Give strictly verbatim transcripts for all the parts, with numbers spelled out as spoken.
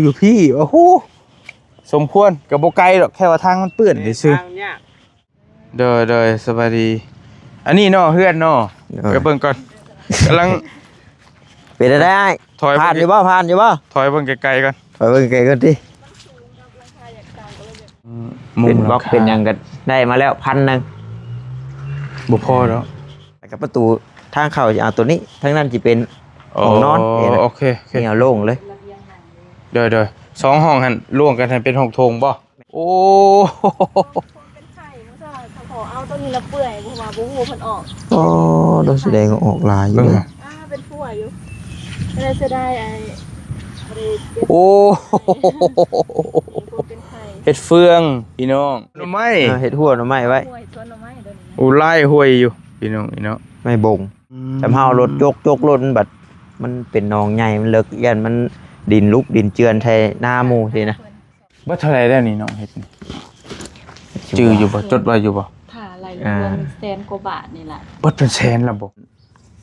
อยู่พี้ โอ้โห สมควร ก็บ่ไกลดอก แค่ว่าทางมันเปื้อนซื่อ ทางยาก โดย โดย สบายดี อันนี้เนาะ เฮือนเนาะ โดย ไปเบิ่งก่อน กำลัง เป็นได้ ถอย ผ่านอยู่บ่ ผ่านอยู่บ่ ถอยเบิ่งไกลๆก่อน ถอยเบิ่งไกลก่อนติ อืม มุง เป็นบล็อก หลังคา เป็นหยังก็ได้มาแล้วพันหนึ่ง บ่พอแล้ว แล้วก็ประตูทางเข้าจะเอาตัวนี้ ทางนั้นจะเป็น อ๋อ ห้องนอน นี่นะ โอเค โอเค นี่เอาโล่งเลย โดย โดย สองห้องหั่น รวมกันให้เป็นห้องโถงบ่ โอ้ เป็นไข่ เมื่อเช้าเขาขอเอาตัวนี้ละเปื่อย เพราะว่าบ่ฮู้เพิ่นออก อ๋อ เราแสดงว่าออกหลายอยู่ เบิ่ง เด้ หา อ่า เป็นผัวอยู่ ไม่ได้เสียดายไอ้ บ่ได้เก็บ โอ้ เป็นผัวเป็นไข่ เฮ็ดเฟือง พี่น้อง หน่อไม้ อ่า เฮ็ดหัวหน่อไม้ไว้ หัวเฮ็ดสวนหน่อไม้เดี๋ยวนี้นะ โอ้ ไล่ห้วยอยู่ พี่น้อง พี่น้อง ไม้บง อืม สำเฮารถยก ยกรถมันบัด มันเป็นหนองใหญ่ มันเลิก ย่านมันดินลุกดินเจือนไถนาหมู่สินะ เบิดเท่าไหร่แล้วนี่น้องเฮ็ดนี่ จื่ออยู่บ่ จดไว้อยู่บ่ ถ้าไล่รวม อ่า แสนกว่าบาทนี่ล่ะ เบิดเป็นแสนแล้วบ่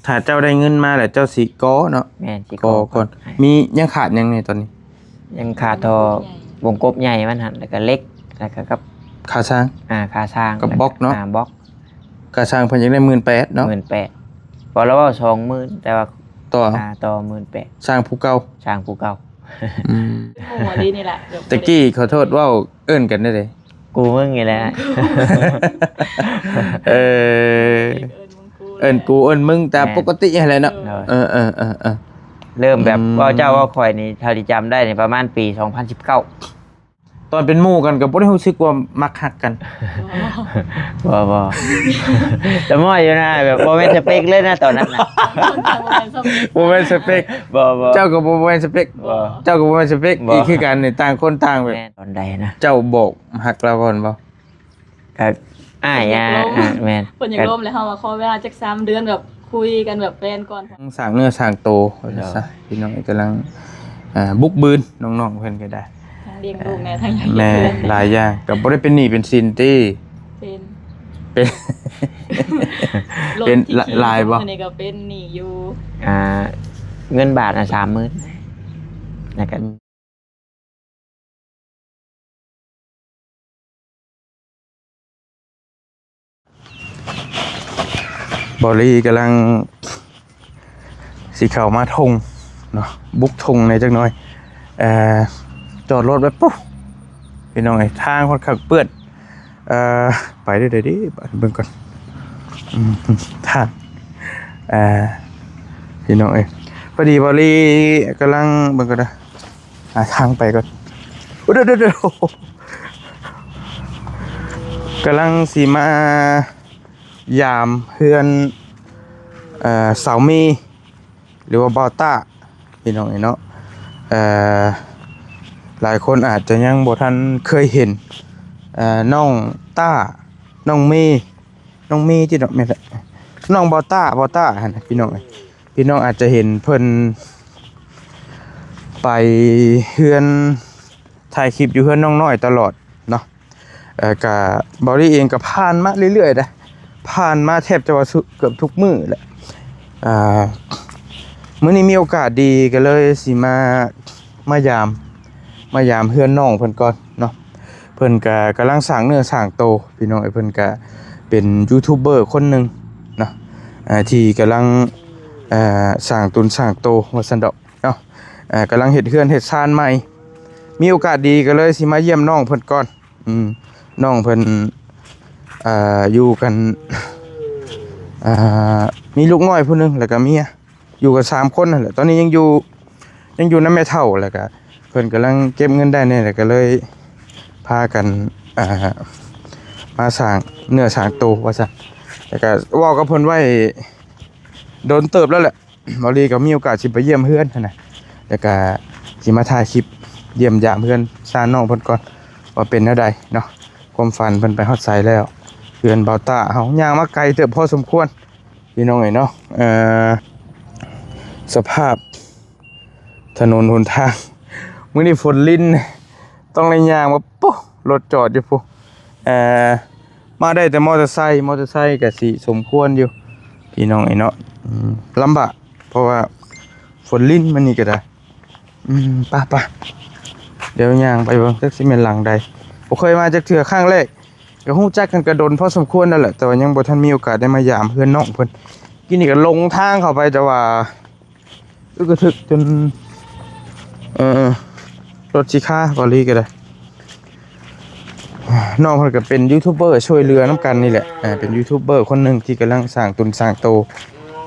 ถ้าเจ้าได้เงินมาแล้วเจ้าสิก่อเนาะ แม่น สิก่อ ก่อก่อน ให้ มียังขาดหยังนี่ตอนนี้ ยังขาดท่อวงกบใหญ่ วงกบใหญ่มันหั่น แล้วก็เหล็ก แล้วก็กับ คาซาง อ่า คาซาง กับบล็อกเนาะ อ่า บล็อก คาซางเพิ่นอยากได้หมื่นแปดเนาะ หมื่นแปด พอแล้วเว้าสองหมื่น แต่ว่า ต่อ อ่า ต่อหมื่นแปด ซางผู้เก่า ซางผู้เก่า อืม หมู่อันนี้นี่แหละ แบบ ตะกี้ขอโทษ เว้าเอิ้นกันได้เลย กูมึงนี่แหละ เออ เอิ้นมึงกู เอิ้นกูเอิ้นมึง แต่ แม่น ปกติหั่นแหละเนาะ เออ เออ เออ เออ เออ เริ่มแบบ อืม เว้าเจ้าเว้าข่อยนี่ เท่าที่จำได้นี่ ประมาณปีสองพันสิบเก้า ตอนเป็นหมู่กันก็บ่ได้รู้สึกว่ามักฮักกัน บ่ บ่ แต่ม่อยอยู่นะ แบบบ่แม่นสเปคเลยนะตอนนั้นน่ะ บ่แม่นสเปค บ่ บ่ เจ้าก็บ่แม่นสเปค บ่ เจ้าก็บ่แม่นสเปค บ่ อีกคือกันนี่ ต่างคนต่างแบบ แม่น ตอนใดนะ เจ้าบอกฮักลาวก่อนบ่ ก็อ้าย เพิ่นอยากลม อ่า อ่า แม่น เพิ่นอยากลม แล้วเฮามาขอเวลาจักสามเดือนแบบคุยกันแบบแฟนก่อน สร้างเนื้อสร้างโต เนาะ ว่าซะ พี่น้องกำลัง อ่า บุกบืนน้องๆเพิ่นก็ได้ ทั้งเลี้ยงลูกแน่ ทั้งอยาก แม่ เฮ็ดเรือน หลายอย่าง ก็บ่ได้เป็นหนี้เป็นสินติ เป็น เป็น รถ เป็น ที่ขี่ หลายบ่ อันนี้ก็เป็นหนี้อยู่ อ่า เงินบาทน่ะสามหมื่น แล้วก็ บอลลี่กำลังสิเข้ามาท่งเนาะ บุกท่งในจักหน่อย เอ่อ จอดรถไว้ปุ๊บ พี่น้องเอ้ย ทางค่อนข้างเปื้อน เอ่อ ไปได้เลยดิ เบิ่งก่อน อืม ทาง เอ่อ พี่น้องเอ้ย พอดีบอลลี่กำลัง เบิ่งก่อนนะ หาทางไปก่อน โอ้ เดี๋ยว เดี๋ยว เดี๋ยว กำลังสิมายามเฮือน เอ่อ สาวเมย์ หรือว่าบ่าวต้า พี่น้องเอ้ยเนาะ เอ่อ หลายคนอาจจะยังบ่ทันเคยเห็น เอ่อ น้องต้า น้องเมย์ น้องเมย์ติเนาะ แม่นแหละ น้องบ่าวต้า บ่าวต้าหั่นน่ะ พี่น้องเอ้ย พี่น้องอาจจะเห็นเพิ่นไปเฮือน ถ่ายคลิปอยู่เฮือนน้องน้อยตลอดเนาะ เอ่อ กะบอลลี่เองก็ผ่านมาเรื่อยๆนะ ผ่านมาแทบจะว่าสุ เกือบทุกมื้อแหละ อ่า มื้อนี้มีโอกาสดีก็เลยสิมา มายาม มายามเฮือนน้องเพิ่นก่อนเนาะ เพิ่นก็กำลังสร้างเนื้อสร้างโต พี่น้องเอ้ย เพิ่นก็เป็นยูทูบเบอร์คนหนึ่งเนาะ อ่า ที่กำลัง อ่า สร้างตนสร้างโตว่าซั่นดอกเนาะ อ่า กำลังเฮ็ดเฮือนเฮ็ดซานใหม่ มีโอกาสดีก็เลยสิมาเยี่ยมน้องเพิ่นก่อน อืม น้องเพิ่น อ่า อยู่กัน อ่า มีลูกน้อยผู้หนึ่ง แล้วก็เมีย อยู่กันสามคนนั่นแหละ ตอนนี้ยังอยู่ ยังอยู่นำแม่เฒ่า แล้วก็เพิ่นกำลังเก็บเงินได้แหน่ แล้วก็เลยพากัน อ่า มาสร้างเนื้อสร้างโตว่าซั่น แล้วก็เว้ากับเพิ่นไว้โดนเติบแล้วแหละ บอลลี่ก็มีโอกาสสิไปเยี่ยมเฮือนหั้นนะ แล้วก็สิมาถ่ายคลิปเยี่ยมยามเฮือนซานน้องเพิ่นก่อน ว่าเป็นแนวใดเนาะ ความฝันเพิ่นไปฮอดไสแล้ว เฮือนบ่าวต้าเฮาย่างมาไกลเติบพอสมควร พี่น้องเอ้ยเนาะ เอ่อ สภาพถนนหนทาง มื้อนี้ฝนริน ต้องได้ย่างมาปุ๊ รถจอดอยู่พุ้น เอ่อ มาได้แต่มอเตอร์ไซค์ มอเตอร์ไซค์ก็สิสมควรอยู่ พี่น้องเอ้ยเนาะ อืม ลำบาก เพราะว่าฝนรินมานี่ก็ได้ อืม ไป ไป เดี๋ยวย่างไปเบิ่งจักสิแม่นหลังใด บ่เคยมาจักเทื่อ ครั้งแรก ก็ฮู้จักกันก็ดนพอสมควรนั่นแหละ แต่ว่ายังบ่ทันมีโอกาสได้มายามเฮือนน้องเพิ่น กี้นี่ก็หลงทางเข้าไป แต่ว่า อึกกระทึกจน เอ่อ รถสิคา บ่ลีก็ได้ น้องเพิ่นก็เป็นยูทูบเบอร์ช่วยเหลือนำกันนี่แหละ อ่า เป็นยูทูบเบอร์คนหนึ่งที่กำลังสร้างตนสร้างโต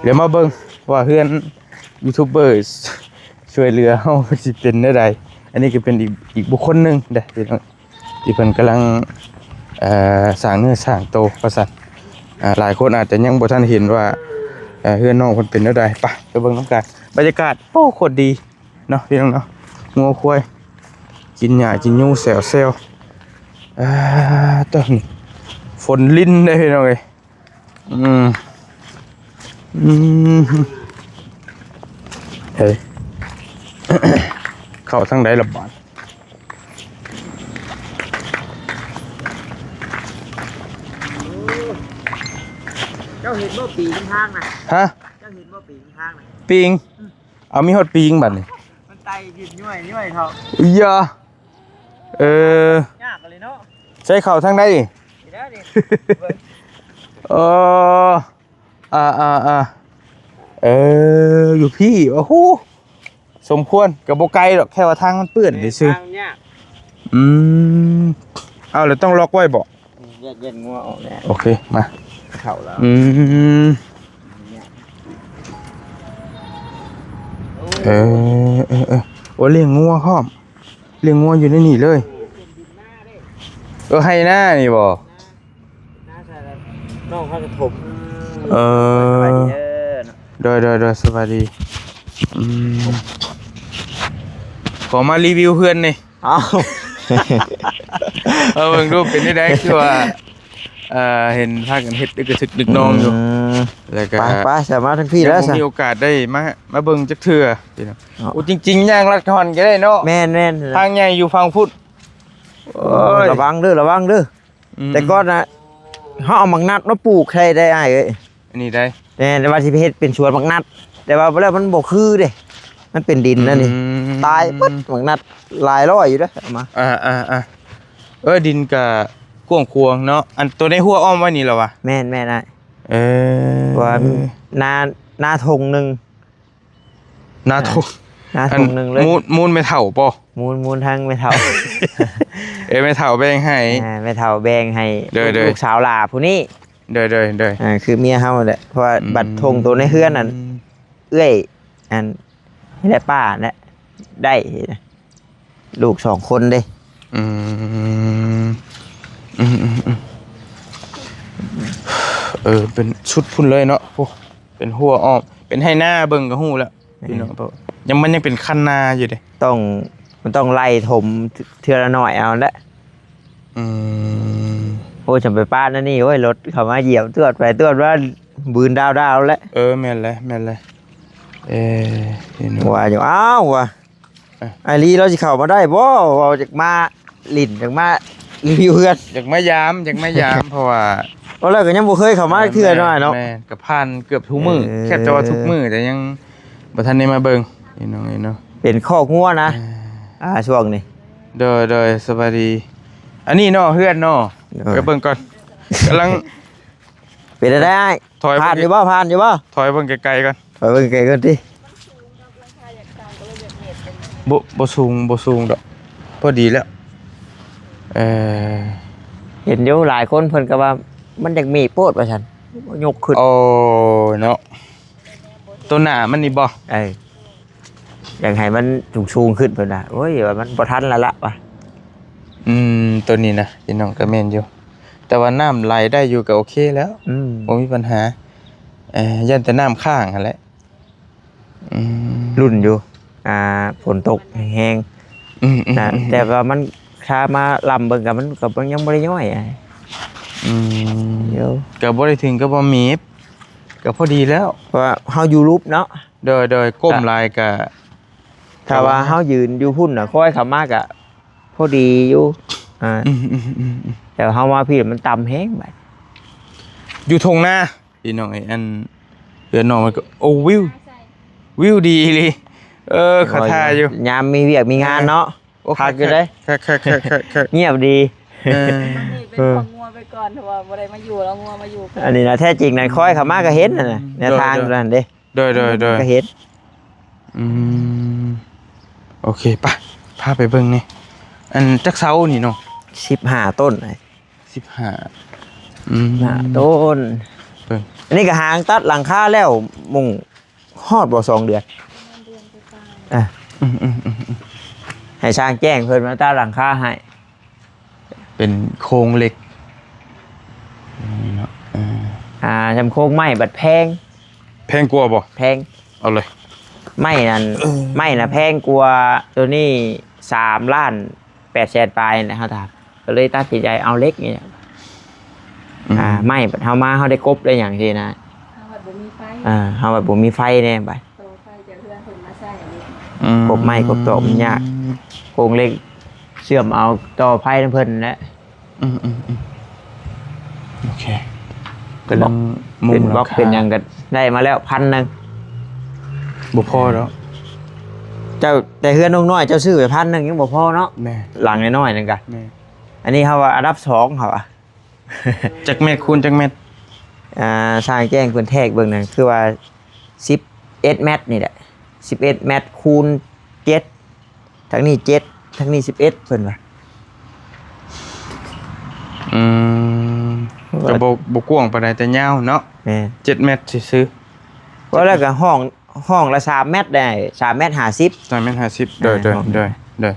เดี๋ยวมาเบิ่งว่าเฮือนยูทูบเบอร์ช่วยเหลือเฮาสิเป็นแนวใด อันนี้ก็เป็นอีก อีกบุคคลหนึ่งเด้อพี่น้อง ที่เพิ่นกำลัง เอ่อ สร้างเนื้อสร้างโตว่าซั่น อ่า หลายคนอาจจะยังบ่ทันเห็นว่า เอ่อ เฮือนน้องเพิ่นเป็นแนวใด ไป ไปเบิ่งนำกัน บรรยากาศ โอ้ โคตรดีเนาะพี่น้องเนาะ งัวควาย กินหญ้ากินยูแซวๆ อ่า ตอนนี้ฝนรินเด้อพี่น้องเอ้ย อืม อืม เฮ้ย เข้าทางใดล่ะบาด เจ้าเห็นบ่ปีนทางนะ ฮะ เจ้าเห็นบ่ปีนทางนะ ปิง เอามีฮอดปิงบัดนี้ มันไต่ขึ้นย้วยย้วยเขา อย่า เออ ยากเลยเนาะ ใช้เข้าทางใด นี่นะนี่ เออ อ่าอ่าอ่า เออ อยู่พี่ โอ้โห สมควร ก็บ่ไกลดอก แค่ว่าทางมันเปื้อนซื่อ ทางยาก ๆ อืม เอาแล้วต้องล็อกไว้บ่ เย็นเย็นงัวออกแล้ว โอเค มา เข่าแล้ว อืม เออ เออ เออ โอ้ เลี้ยงงัวพร้อม เลี้ยงงัวอยู่ในนี่เลย เออ ไฮนานี่บ่ น้าชายน้องเขาจะถม เออ สบายดีเด้อ โดย โดย โดย สบายดี อืม ขอมารีวิวเฮือนนี่ เอา เออ เบิ่งดูเป็นจั่งใด คือว่า เอ่อ เห็นพากันเฮ็ดอึกกระทึกนึกนองอยู่ ม แล้วก็ ไปไปสามารถทั้งพี่แล้ว ยังบ่ สะ มีโอกาสได้มา มาเบิ่งจักเทื่อพี่น้อง เนาะ โอ้ จริงๆ ย่างลัดก่อนก็ได้เนาะ แม่นแม่น ทางใหญ่อยู่ฝั่งพุ้น โอ้ย ระวังเด้อระวังเด้อ อืม แต่ก่อนนะเขาเอาหมากนัดมาปลูกใช้ได้อ้ายเอ้ย อันนี้ได้ แต่ว่าสิไปเฮ็ดเป็นสวนหมากนัด แต่ว่าแล้วมันบ่คือเด้ มันเป็นดินนั่นนี่ อืม ตายหมดหมากนัดหลายร้อยอยู่เด้อเอามา อ่าอ่าอ่าเออ ดินก็กว้างขวางเนาะ อันตัวในหัวอ้อมไว้นี่เหรอวะ แม่นแม่นอ้าย เออ ว่านานาทงหนึ่ง นาทง นาทงหนึ่งเลย มูล มูลแม่เฒ่าปอ มูลมูลทั้งแม่เฒ่า เอ้ย แม่เฒ่าแบ่งให้ อ่าแม่เฒ่าแบ่งให้ เด้อเด้อ ลูกสาวหล่าผู้นี้ เด้อเด้อเด้อ อ่าคือเมียเฮาแหละเพราะว่า อืม บัตรทงตัวในเฮือนนั่นเอื้อยอันนี่แหละป้าแหละได้ลูกสองคนเด้ อืมอืมอืมอืมเออ เป็นชุดพุ่นเลยเนาะ โอ้ เป็นหัวอ้อม เป็นไฮนาเบิ่งก็ฮู้แล้วพี่น้อง เพราะยัง มันยังเป็นคันนาอยู่เด้ ต้องมันต้องไล่ถมเทื่อละหน่อยเอาละ อืม โอ้ยฉันไปป้านนั่นนี่โอ้ยรถเขามาเหยียบตรวจไปตรวจว่าบืนดาวดาวแล้ว เออ แม่นเลยแม่นเลยเออพี่น้อง ว่าอยู่อ้าวว่ะ เอ้ย ไอรีเราสิเข้ามาได้บ่เราจะมาหลินจะมารีวิวเฮือน อยากมายามอยากมายาม เพราะว่า เพราะเราก็ยังบ่เคยเข้ามาเทื่อหน่อยเนาะ แม่นก็ผ่านเกือบทุกมื้อ เออ แทบจะว่าทุกมื้อแต่ยังบ่ทันได้มาเบิ่งพี่น้องเอ้ยเนาะ เป็นข้องัวนะอ่าช่วงนี้ โดยโดยสบายดี อันนี้เนาะเฮือนเนาะ เออ ไปเบิ่งก่อนกำลัง เป็นได้ ถอย ผ่านอยู่บ่ผ่านอยู่บ่ ถอยเบิ่งไกลๆก่อน ถอยเบิ่งไกลก่อนติ บ่บ่สูงบ่สูงดอก พอดีแล้ว เออ เห็นอยู่หลายคนเพิ่นก็ว่ามันอยากมีโพดว่าซั่นยกขึ้น โอ้เนาะ ตัวหน้ามันนี่บ่ เอออยากให้มันสูงสูงๆขึ้นเพิ่นว่าโอ้ยว่ามันบ่ทันแล้วละว่ะ อืม ตัวนี้นะพี่น้องก็แม่นอยู่ แต่ว่าน้ำไหลได้อยู่ก็โอเคแล้ว อืม บ่มีปัญหา เอ่อย่านแต่น้ำค้างหั่นแหละ อืม รุ่นอยู่ อ่าฝนตกแฮง อืมอืม นะ อืม แต่ว่ามันถ้ามาลำเบิ่งกับมันกับมันยังบ่ได้ย่อยอ่ะ อืม เดี๋ยว ก็บ่ได้ถึงกับบ่มีบก็พอดีแล้ว เพราะว่าเฮาอยู่รูปเนาะ โดยโดยก้มหลายก็ ถ้าว่าเฮายืนอยู่พุ่นน่ะค่อยเข้ามาก็พอดีอยู่อ่า อืมอืมอืมอืม แต่เฮามาพี่มันต่ำแฮงบัด อยู่ทงนาพี่น้องไอ้อันเฮือนน้องมันก็โอ้วิว วิวดีอีหลีเออเขาถ่ายอยู่ ยามมีเวียกมีงานเนาะ โอ้ คักอยู่เด้ คักคักคักคักคัก เงียบดี เออ มันนี่เป็นของงัวไปก่อน เพราะว่าบ่ได้มาอยู่แล้ว งัวมาอยู่ก่อน อันนี้นะ แท้จริงนะ ค่อยเข้ามาก็เห็นนั่นน่ะ แนวทาง โดย โดย นั่นเด้ โดย โดย โดย ก็เห็น อืม โอเค ไป พาไปเบิ่งนี่ อันจักเสานี่เนาะ สิบห้าต้น สิบห้า อืม ห้าต้น เบิ่ง อันนี้ก็หางตัดหลังคาแล้ว มุ่งฮอดบ่ สองเดือน เดือนปลายๆ อ่ะ อืมอืมอืมอืม ให้ช่างแจ้งเพิ่นมาตัดหลังคาให้ เป็นโครงเหล็ก นี่เนาะ เออ อ่า จำโครงไม้บัดแพง แพงกว่าบ่ แพง เอาเลย ไม้นั่น เออ ไม้น่ะแพงกว่าตัวนี้ สามล้านแปดแสนปลายนะ เฮาถาม ก็เลยตัดสินใจเอาเหล็กนี่แหละ อืม อ่า ไม้บัดเฮามา เฮาได้กบได้หยังซี่นะ เฮาบัดบ่มีไฟ อ่า เฮาบัดบ่มีไฟแน่บัด ต่อไฟจากเฮือนเพิ่นมาใช้อันนี้ อืม กบไม้กบตอกมันยาก โครงเหล็กเชื่อมเอาต่อไฟนำเพิ่นนั่นแหละ อืมอืมอืม โอเค กำลังมุง เป็นบล็อก หลังคา เป็นหยังก็ได้มาแล้วพันหนึ่ง บ่พอดอก เจ้า แต่เฮือนน้องน้อยเจ้าซื้อไปพันหนึ่งยังบ่พอเนาะ แม่ หลังน้อยๆนึงกะ แม่ อันนี้เฮาว่าอันดับสองเฮาอะ จักเมตรคูณจักเมตร อ่า ช่างแจ้งเพิ่นแทกเบิ่งนั่น คือว่า สิบเอ็ดเมตรนี่แหละ สิบเอ็ดเมตรคูณเจ็ด ทั้งนี้เจ็ด ทั้งนี้สิบเอ็ด เพิ่นว่า อืม ก็บ่ บ่กว้างปานใด แต่ยาวเนาะ แม่น เจ็ดเมตรซื่อๆ ว่าแล้วก็ห้อง ห้องละสามเมตรได้ สามเมตรห้าสิบ สามเมตรห้าสิบ โดย อ่า โดย ห้อง โดย โดย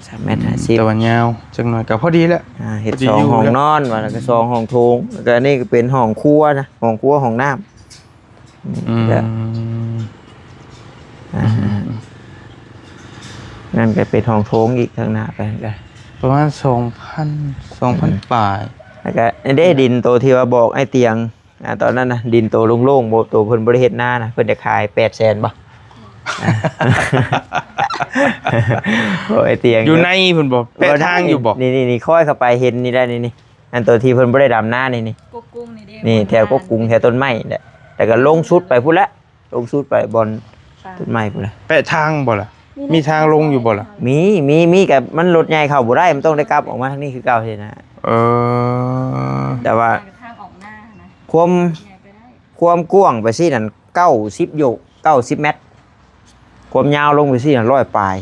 สามเมตรห้าสิบ แต่ว่ายาวจักหน่อยก็พอดีแล้ว อ่า เฮ็ด พอดี สอง อยู่ ห้อง แล้ว นอน ว่าแล้วก็สองห้องโถง แล้วก็อันนี้ก็เป็นห้องครัวนะ ห้องครัว ห้องน้ำ อืม ก็ อืม อ่า อืม นั่นก็เป็นห้องโถงอีกข้างหน้าไปก็ ประมาณ สองพัน สองพัน อืม ปลาย แล้วก็ได้ดินโตที่ว่าบอกไอ้เตียง อ่า ตอนนั้นนะ ดินโตโล่งๆ บ่ โตเพิ่นบ่ได้เฮ็ดนานะ เพิ่นจะขายแปดแสนบ่ อ่า โอ้ย เตียง อยู่ในเพิ่นบ่ แปะทางอยู่บ่ นี่ นี่ นี่ ค่อยเข้าไปเห็นนี่ได้นี่ นี่ อันโตที่เพิ่นบ่ได้ดำนานี่ นี่ กกกุ้งนี่เด้ นี่ แถวกกกุ้ง แถวต้นไม้นี่แหละ แล้วก็ลงสุดไปพุ้นละ ลงสุดไปบ่อน ป่า ต้นไม้พุ้นละ แปะทางบ่ล่ะ มี มีทางลงอยู่บ่ล่ะ มี มี มี ก็มันรถใหญ่เข้าบ่ได้ มันต้องได้กลับออกมาทางนี้คือเก่าซี่นะ เออ แต่ว่า ทางออกหน้านะ ความ ใหญ่ไปได้ ความกว้างไปซี่นั่น เก้าสิบ โยก เก้าสิบเมตร ความยาวลงไปซี่นั่น ร้อยปลาย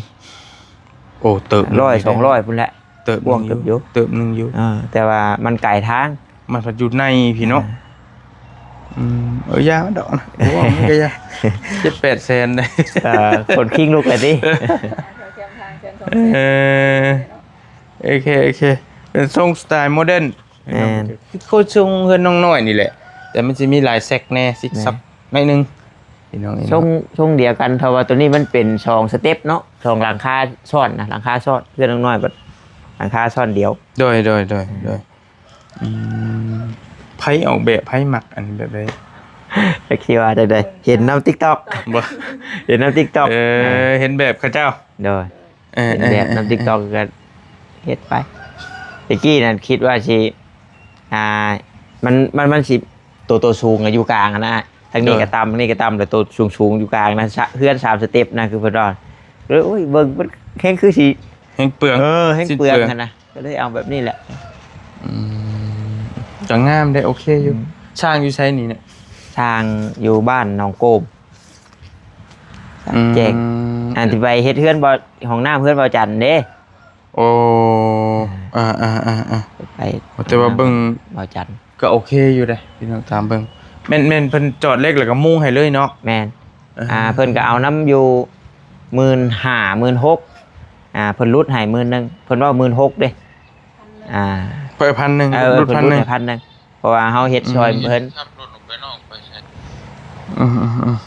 โอ้ เติบหนึ่ง ร้อย อยู่ สองร้อยพุ้นแหละ เติบหนึ่ง กว้างเติบอยู่ อยู่ เติบหนึ่งอยู่ เออ แต่ว่ามันไกลทาง มันพัดอยู่ในพี้เนาะ อ่า อืม เออ ยามันดอกนะ โอ้ มันก็ยา เจ็ดแปดแสนเลย เออ คนคิงลุกเลยติ แคมทางแคมสอง เออ โอเค โอเค เป็นทรงสไตล์โมเดิร์น แม่น คือโคตรทรงเฮือนน้องน้อยนี่แหละ แต่มันสิมีหลายแซกแน่ ซิกซัก แม่น หน่อยหนึ่ง พี่น้อง ทรง ทรงเดียวกัน เพราะว่าตัวนี้มันเป็นสองสเต็ปเนาะ สองหลังคาซ้อนนะ หลังคาซ้อน เฮือนน้องน้อยบัดหลังคาซ้อนเดียว โดย โดย โดย โดย อืม ไผออกแบบ ไผมักอันแบบใด จักสิว่าจั่งใด เห็นนำ TikTok บ่ เห็นนำ TikTok เออ เห็นแบบเขาเจ้า โดย เออ เห็นแบบนำ เออ เออ TikTok ก็เฮ็ดไป ตะกี้นั่นคิดว่าสิ อ่า มัน มัน มันสิ ตัว ตัวสูงอะอยู่กลางอะนะ ทางนี้ โดย ก็ต่ำ ทางนี้ก็ต่ำ แต่ตัวสูงๆอยู่กลางนะ สะ เฮือนสามสเต็ปนะ คือเพิ่นว่า เออ โอ้ย เบิ่งมันแฮงคือสิ แฮงเปลือง เออ แฮงเปลือง สิ้นเปลือง หั่นนะ ก็เลยเอาแบบนี้แหละ อืม ก็งามเด้ โอเคอยู่ อืม ช่างอยู่ไสนี่เนี่ย ช่างอยู่บ้านหนองโกม อืม แจ้ง อันที่ไปเฮ็ดเฮือนบ่ ห้องน้ำเฮือนบ่าวจันเด้ โอ้ อ่า อ่า อ่า อ่า ไป แต่ว่าเบิ่ง บ่าวจัน ก็โอเคอยู่เด้ พี่น้อง ตามเบิ่ง แม่น แม่นเพิ่นจอดเหล็กแล้วก็มุงให้เลยเนาะ แม่น เออ อ่า เพิ่นก็เอานำอยู่ หมื่นห้า หมื่นหก อ่า เพิ่นลดให้หมื่นหนึ่ง เพิ่นว่าหมื่นหกเด้ อ่า เพิ่นพันหนึ่ง เออ ลด เพิ่นลด พันหนึ่ง ให้พันหนึ่ง เพราะว่าเฮาเฮ็ดซอย อืม เพิ่น ขับรถออกไปนอกไปใช่ อืม อืม อืม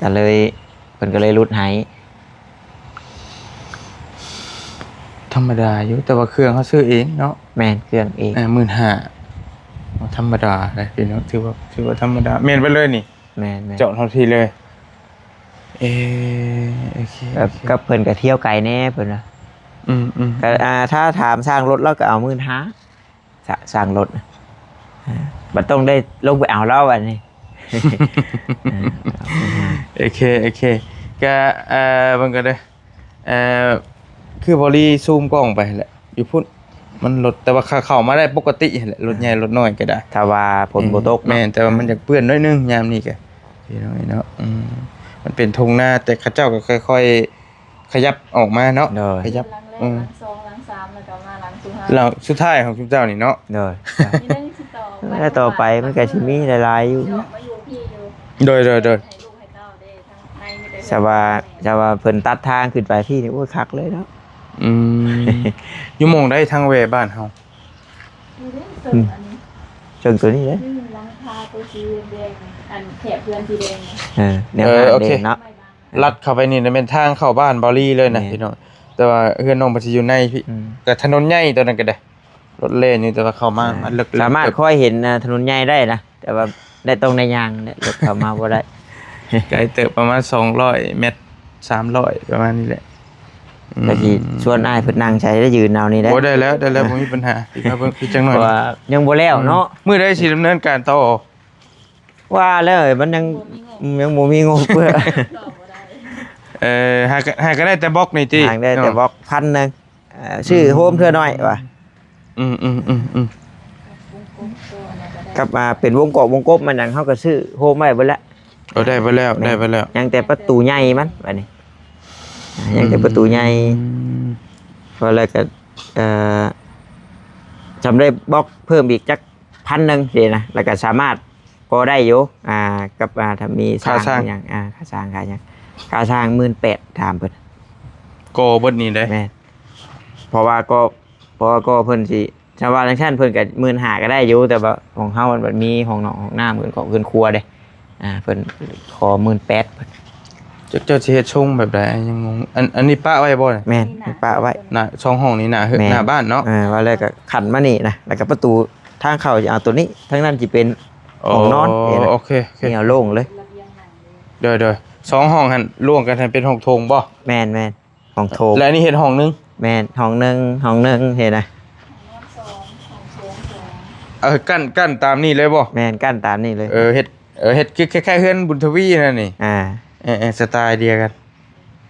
ก็เลย เพิ่นก็เลยลดให้ ธรรมดาอยู่ แต่ว่าเครื่องเขาซื้อเองเนาะ แม่น เครื่องเอง เออ หมื่นห้า ธรรมดาเลยพี่น้อง ถือว่า ถือว่าธรรมดา แม่นไปเลยนี่ แม่น แม่น เจาะทันทีเลย เออ โอเค กับ โอเค กับเพิ่นก็เที่ยวไกลแน่เพิ่นว่า อืม อืม ก็ อ่า ถ้าถามช่างรถ เราก็เอาหมื่นห้า สะ ช่างรถนะ อ่า บ่ต้องได้ลงไปเอาแล้วบัดนี้ อ่า โอเค โอเค ก็ เอ่อ เบิ่งกันเด้อ เอ่อ คือบ่รีซูมกล้องไปแหละ อยู่พุ้น มันรถ แต่ว่าเข้ามาได้ปกติแหละ รถใหญ่รถน้อยก็ได้ ถ้าว่าฝนบ่ตกเนาะ แม่น แต่ว่ามันอยากเปื้อนหน่อยนึงยามนี้ก็ พี่น้องเนาะ อืม มันเป็นทุ่งนา แต่เขาเจ้าก็ค่อยๆ ขยับออกมาเนาะ โดย ขยับ หลังแรก อืม หลังสอง หลังสาม แล้วก็มาหลังสุดท้าย หลังสุดท้ายของชุมเจ้านี่เนาะ โดย มีเรื่องสิต่อไป แล้วต่อไปมันก็สิมีหลายๆอยู่ มาอยู่พี่อยู่ โดย โดย โดย ให้ลูกให้เต้าได้ ทางในมีแต่ ชาวา ชาวาเพิ่นตัดทางขึ้นไปพี่นี่ โอ้ย คักเลยเนาะ อืม อยู่หม่องใดทางแวบ้านเฮา อยู่เด้อ เซิงอันนี้ เซิงตัวนี้เด้อ นี่หลังคาตัวสีแดง อันแถบเพื่อนสีแดงนี่ เออ แนว เออ ทาง โอเค เด่นเนาะ ไม้บาง ลัดเข้าไปนี่นะ แม่นทางเข้าบ้านบ่าวลีเลยนะ แม่น พี่น้อง แต่ว่าเฮือนน้องเพิ่นสิอยู่ในพี่ อืม แต่ถนนใหญ่ตัวนั้นก็ได้ รถแล่นอยู่ แต่ว่าเข้ามา แม่น มันลึกๆ สามารถค่อยเห็น อ่า ถนนใหญ่ได้นะ แต่ว่าได้ต้องได้ย่างเนี่ย รถเข้ามาบ่ได้ ไกลเติบ ประมาณสองร้อยเมตร สามร้อย ประมาณนี้แหละ อืม ก็สิชวนอ้ายเพิ่นนั่งใช้ได้ยืนเอานี่แหละ โอ้ ได้แล้ว ได้แล้ว บ่มีปัญหา อีกมาเบิ่งอีกจังหน่อย เพราะว่ายังบ่แล้วเนาะ มื้อใดสิดำเนินการต่อ ว่าแล้วมันยัง บ่มีงบ อืม ยังบ่มีงบเพื่อ ต่อบ่ได้ เออ หาก็ หาก็ได้แต่บล็อกนี่ติ หาได้แต่ เนาะ บล็อกพันหนึ่ง เอ่อ ซื้อโฮมเทื่อน้อยว่ะ อืม อืม อืม อืม กับ อ่า เป็นวงกบวงกบมันหยัง เฮาก็ซื้อโฮมไว้เบิดแล้ว เออ ได้ไปแล้ว แม่น ได้ไปแล้ว ยังแต่ประตูใหญ่มันบัดนี้ ยังแต่ประตูใหญ่ อืม พอแล้วก็ เอ่อ จำได้บล็อกเพิ่มอีกจักพันหนึ่งสินะ แล้วก็สามารถพอได้อยู่ อ่า กับ อ่า ถ้ามีสร้าง ค่าสร้าง อิหยัง อ่า ค่าสร้าง ค่าอิหยัง ค่าสร้าง หมื่นแปด ถามเพิ่น ก่อเบิดนี่เด้ แม่น เพราะว่าก็ เพราะว่าก็เพิ่นสิ ถ้าว่าจังซั่นเพิ่นก็ หมื่นห้า ก็ได้อยู่ แต่ว่าของเฮามันมีห้องนอนห้องน้ำ เพิ่นขอเพิ่นครัวเด้ อ่า เพิ่นขอ หมื่นแปด เพิ่น เจ้า เจ้าสิเฮ็ดทรงแบบใด ยังงง อัน อันนี้ปะไว้บ่น่ะ แม่น ปะไว้ หน้า สองห้องนี่หน้าเฮือน แม่น หน้าบ้านเนาะ เออ ว่าแล้วก็ขันมานี่นะ แล้วก็ประตูทางเข้าจะเอาตัวนี้ ทางนั้นสิเป็นห้องนอน อ๋อ นี่นะ โอเค โอเค นี่เอาโล่งเลย โดย โดย สองห้องหั่นรวมกันให้เป็นห้องโถงบ่ แม่น แม่น ห้องโถง และอันนี้เฮ็ดห้องหนึ่ง แม่น ห้องหนึ่ง ห้องหนึ่ง เห็นนะ เออ กั้น กั้นตามนี่เลยบ่ แม่น กั้นตามนี่เลย เออ เฮ็ด เออ เฮ็ดคือคล้ายๆเฮือนบุญทวีนั่นนี่ อ่า เออ เออ สไตล์เดียวกัน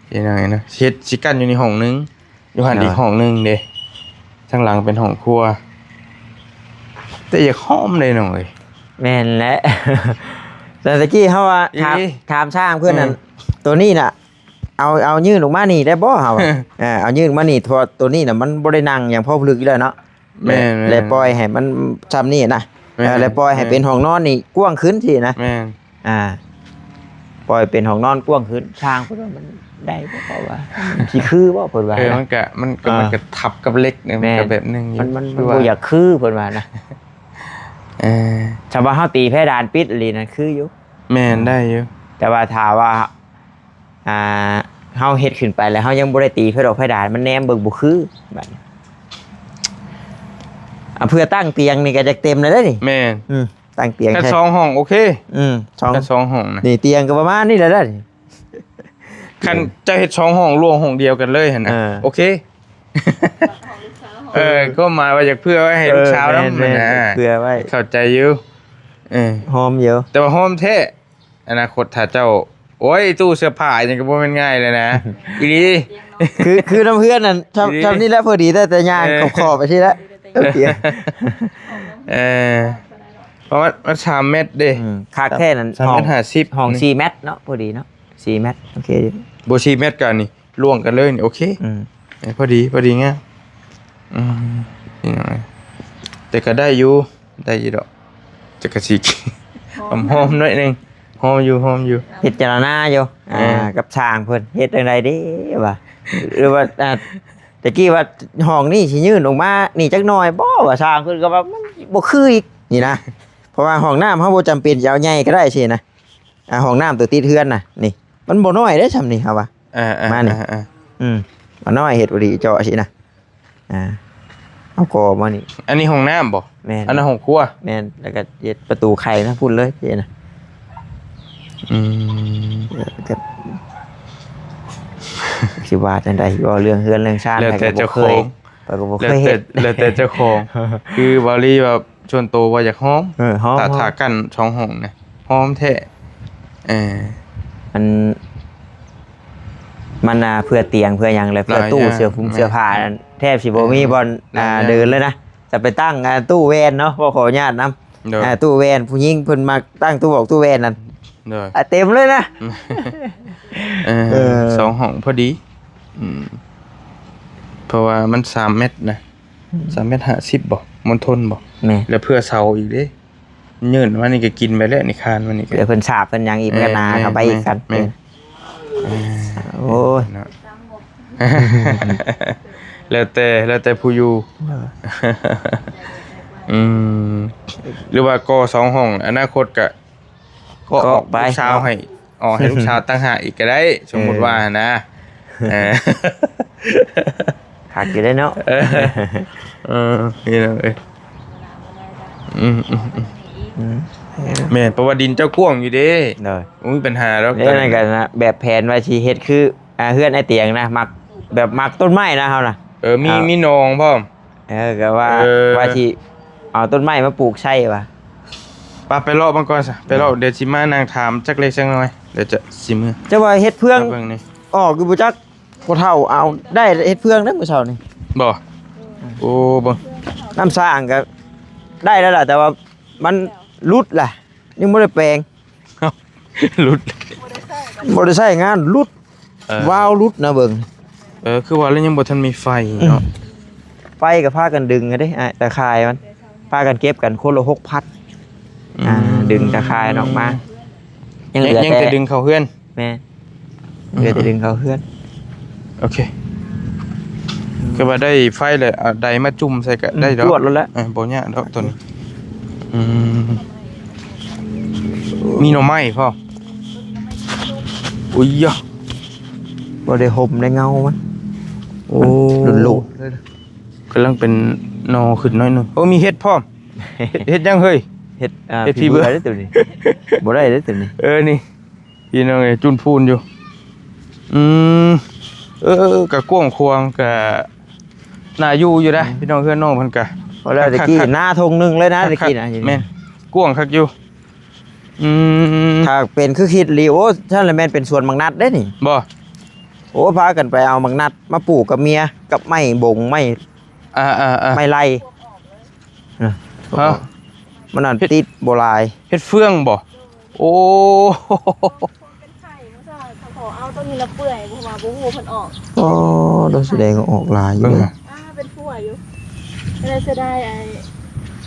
พี่น้องเนาะ เฮ็ดสิกั้นอยู่นี่ห้องหนึ่ง อยู่หั่นอีก อ่า ห้องหนึ่งเด้ ทางหลังเป็นห้องครัว แต่อยากหอมเลยน้องเอ้ย แม่นแหละ แต่ตะกี้เฮาว่าถาม อี ถามช่างเพิ่นนั่น อืม ตัวนี้น่ะ เอา เอายื่นออกมานี่ได้บ่ เฮาว่า เออ เอายื่นมานี่ เพราะตัวนี้น่ะมันบ่ได้นั่งหยังพอลึกอยู่แล้วเนาะ แม่นๆ และปล่อยให้มันซ่ำนี่นะ แม่น เออ และปล่อยให้ แม่น เป็นห้องนอนนี่กว้างขึ้นสินะ แม่น อ่า ปล่อยเป็นห้องนอนกว้างขึ้น ช่างเพิ่นว่ามันได้บ่ เพราะว่ามันสิคือบ่ เพิ่นว่า เออ มันก็ มันก็ อ่า มันก็ทับกับเหล็กเนี่ย มันก็ แม่น แบบหนึ่งอยู่ มัน มัน คือว่า บ่อยากคือ เพิ่นว่านะ เออ ถ้าว่าเฮาตีเพดานปิดอีหลีนั่นคืออยู่ แม่น ได้อยู่ แต่ว่าถ้าว่า อ่า เฮาเฮ็ดขึ้นไปแล้วเฮายังบ่ได้ตีเพดอกเพดาน มันแนมเบิ่งบ่คือ บัดนี้ อ่ะ เพื่อตั้งเตียงนี่ก็จะเต็มแล้วเด้นี่ แม่น อืม ตั้งเตียง คัน ใช่ สองห้องโอเค อืม สอง คันสองห้องนะ นี่เตียงก็ประมาณนี้แหละเด้อ คันจะเฮ็ดสองห้องรวมห้องเดียวกันเลยหั่นนะ เออ โอเค เออ ก็หมายว่าอยากเผื่อไว้ให้ลูกสาว เออ นำ แม่นๆ นะ เผื่อไว้ เข้าใจอยู่ เออ หอมอยู่ แต่ว่าหอมแท้ อนาคตถ้าเจ้า โอ้ย ตู้เสื้อผ้าหยังก็บ่แม่นง่ายเลยนะ อีหลี คือ คือน้ำเฮือนนั่น ทำ อีหลี ทำนี่แหละพอดี แต่ แต่ย่าง เออ ขอบๆไปที่ละ เตียง เออ เพราะว่ามันสามเมตรเด้ อืม คักแท้นั่น สามเมตรห้าสิบ ห้อง ห้องสี่เมตรเนาะ พอดีเนาะ สี่เมตร โอเคอยู่ บ่ สี่เมตรกันนี่ ล่วงกันเลยนี่ โอเค อืม เอ้ย พอดี พอดีงาม อืม พี่น้องเอ้ย แต่ก็ได้อยู่ ได้อยู่ดอก แต่ก็สิ หอม หอมๆหน่อยหนึ่ง หอมอยู่ หอมอยู่ พิจารณาอยู่ อ่า เออ กับช่างเพิ่น เฮ็ดจั่งใดดีวะ หรือว่า อ่า ตะกี้ว่าห้องนี่สิยื่นออกมานี่จักหน่อยบ่ ว่าช่างเพิ่นก็ว่ามันบ่คืออีกนี่นะ เพราะว่าห้องน้ำเฮาบ่จำเป็นจะเอาใหญ่ก็ได้สินะ อ่า ห้องน้ำตัวติดเฮือนน่ะ นี่ มันบ่น้อยเด้ ช่ำนี่ เฮาว่า เออๆ มานี่ เออๆ อืม เอาน้อยเฮ็ดพอดีเจาะสินะ อ่า เอาก่อมานี่ อันนี้ห้องน้ำบ่ แม่น อันนั้นห้องครัว แม่น แล้วก็เฮ็ดประตูไขมาพุ้นเลย สินะ อืม เออ ก็ สิว่าจั่งใด เว้าเรื่องเฮือนเรื่องชาน แล้วแต่ ไผก็บ่เคย เจ้าของ ไผก็บ่เคยเฮ็ด แล้วแต่ แล้วแต่เจ้าของ คือบ่าวลีว่าส่วนตัวว่าอยากหอม เออ หอม ถ้า หอม ถ้ากั้นสองห้องนะ หอมแท้ เออ มัน มันอ่าเพื่อเตียงเพื่อหยังเลย เพื่อ หลาย ตู้ อย่าง เสื้อผุง แม่น เสื้อผ้านั่นแทบสิบ่มี แม่น บ่อน หลาย อ่า อย่าง เดินเลยนะ จะไปตั้งอ่าตู้แว่นเนาะ บ่ขออนุญาตนำ โดย อ่า ตู้แว่นผู้หญิงเพิ่นมาตั้งตู้บอกตู้แว่นนั่น โดย อ่ะ เต็มเลยนะ เออ เออ สองห้องพอดี อืม เพราะว่ามันสามเมตรนะ อืม สามเมตรห้าสิบบ่ มณฑลบ่ แม่น แล้วเพื่อเสาอีกเด้ ยื่นมานี่ก็กินไปแล้ว นี่คานมานี่ก็ เดี๋ยวเพิ่นสาบเพิ่นหยังอีก แม่น ก็หนา แม่น เข้าไปอีก แม่น กัน แม่น เออ โอ้ย เนาะ แล้วแต่ แล้วแต่ผู้อยู่ เออ อืม หรือว่าก่อสองห้อง อนาคตก็ ก็ ก็ออก ออกไป ลูกสาวให้ ออกให้ลูกสาวต่างหากอีกก็ได้ สมมุติ เออ ว่านะ เออ คักอยู่ได้เนาะ เออ เออ นี่นะเอ้ย อืม อืม อืม อืม แม่น เพราะว่าดินเจ้ากว้างอยู่เด้ โดย บ่มีปัญหาดอก เรื่องนั้นกันนะ แบบแผนว่าสิเฮ็ดคือ อ่า เฮือนไอ้เตียงนะ มัก แบบมักต้นไม้นะเฮานะ เออ มี ครับ มีหนองพร้อม เออ ก็ว่า เออ ว่าสิเอาต้นไม้มาปลูกใส่ว่ะ ไป ไปเลาะเบิ่งก่อนซะ ไปเลาะ เดี๋ยวสิมานั่งถามจักเล็กจักน้อย เดี๋ยวจะสิมือ จะว่าเฮ็ดเฟือง ไปเบิ่งนี่ ออกอยู่บ่จัก พ่อเฒ่าเอาได้เฮ็ดเฟืองเด้อมื้อเช้านี่ บ่ โอ้ เบิ่ง น้ำสร้างก็ได้แล้วล่ะ แต่ว่ามันหลุดล่ะ ยังบ่ได้แปลง หลุด บ่ได้ใช้งาน หลุด เออ วาล์วหลุดนะเบิ่ง เออ คือว่าแล้วยังบ่ทันมีไฟเนาะ อืม ไฟก็พากันดึงกันเด้ อ่ะ ตะข่ายมัน พากันเก็บกันคนละหกพัน อ่า อืม ดึงตะข่ายออกมา ยังเหลือ ยัง แต่ แต่ดึงเข้าเฮือน แม่น เหลือแต่ดึงเข้าเฮือน โอเค ก็ว่าได้ไฟแล้ว เอาไดมาจุ่มใส่ก็ได้ดอก จวดแล้วแหละ เออ บ่ยากดอกตัวนี้ อืม มีหน่อไม้พร้อม อุ้ยยะ บ่ได้ห่มได้เงามัน โอ้ หลุดๆเลย กำลังเป็นหน่อขึ้นหน่อยหนึ่ง โอ้ มีเห็ดพร้อม เห็ดหยังเฮ้ย เห็ด อ่า เห็ด ผี ผี เบื่ เบื่ อ เด้อตัวนี้ บ่ได้เด้อตัวนี้ เออ นี่ พี่น้องเอ้ย จุนพูนอยู่ อืม เออ กะกว้างขวาง กะน่าอยู่อยู่นะ อืม พี่น้อง เฮือนน้องเพิ่นกะ เพราะแล้วตะกี้ คักๆ หน้าทงหนึ่งเลยนะ คักๆ ตะกี้นะ แม่น กว้างคักอยู่ อืม ถ้าเป็นคือคิดลี โอ้ ท่านละแม่นเป็นสวนบักนัดเด้นี่ บ่ โอ้ พากันไปเอาบักนัดมาปลูกกับเมีย กับไม้บง ไม้ อ่าๆๆ ไม้ไล่ นะ ฮะ มันนั่น เห็ด ติดบ่หลาย เห็ดเฟืองบ่ โอ้ เป็นไข่ เขาจะ เขาขอเอาตัวนี้ละเปื่อย เพราะว่าบ่ฮู้ว่าเพิ่นออก อ๋อ เราแสดงว่าออกหลายอยู่ เบิ่ง เด้อ นะ อ่า เป็นพั่วอยู่ ก็เลยเสียดายไอ้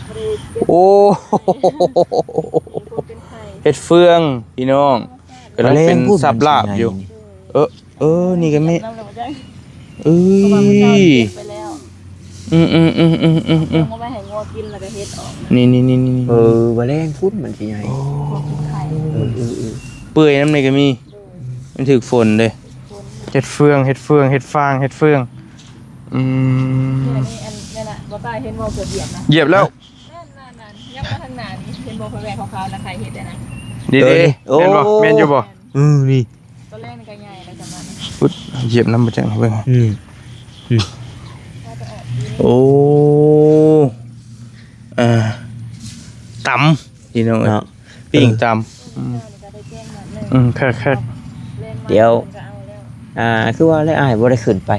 บ่ได้เก็บ โอ้ เป็นไข่ เห็ดเฟือง พี่น้อง กำลังเป็น แมลงภู่น สับลาบอยู่ มันสิใหญ่นี่ เออ เออ นี่ก็มี น้ำลงมาจ้ะ เอ้ย เพราะว่ามันเจ้าเก็บไปแล้ว อืมๆๆๆๆๆ เอาไว้ให้งัวกินแล้วก็เห็ดออก นี่ๆๆๆ เออ แมลงภู่นมันสิใหญ่ โอ้ เป็นไข่ เออๆๆ เปื่อยนำนี่ก็มี โดย มันถืกฝนเด้ ฝน เห็ดเฟือง เห็ดเฟือง เห็ดฟาง เห็ดเฟือง อืม นี่อันนี้อัน นั่นน่ะ บ่ตายเห็นบ่เกือบเหยียบนะ เหยียบแล้ว นั่นๆๆ ยังมาทางหน้านี่ เห็นบ่ แผ่ๆ ขาวๆ นะ ไข่เห็ดอะนะ นี่ เออ เด้ นี่ โอ้ แม่นบ่ แม่นอยู่บ่ อืม นี่ ตัวแรกนี่ก็ใหญ่แล้วจ้ะมัน อุ๊ย เหยียบน้ำมาจากไหนเบิ่ง อืม อืม โอ้ เอ่อ ตำ พี่น้องเอ้ย เนาะ ปิ้งตำ อืม อืม คักๆ เดี๋ยว อ่า คือว่าแล้วอ้ายบ่ได้ขึ้นไป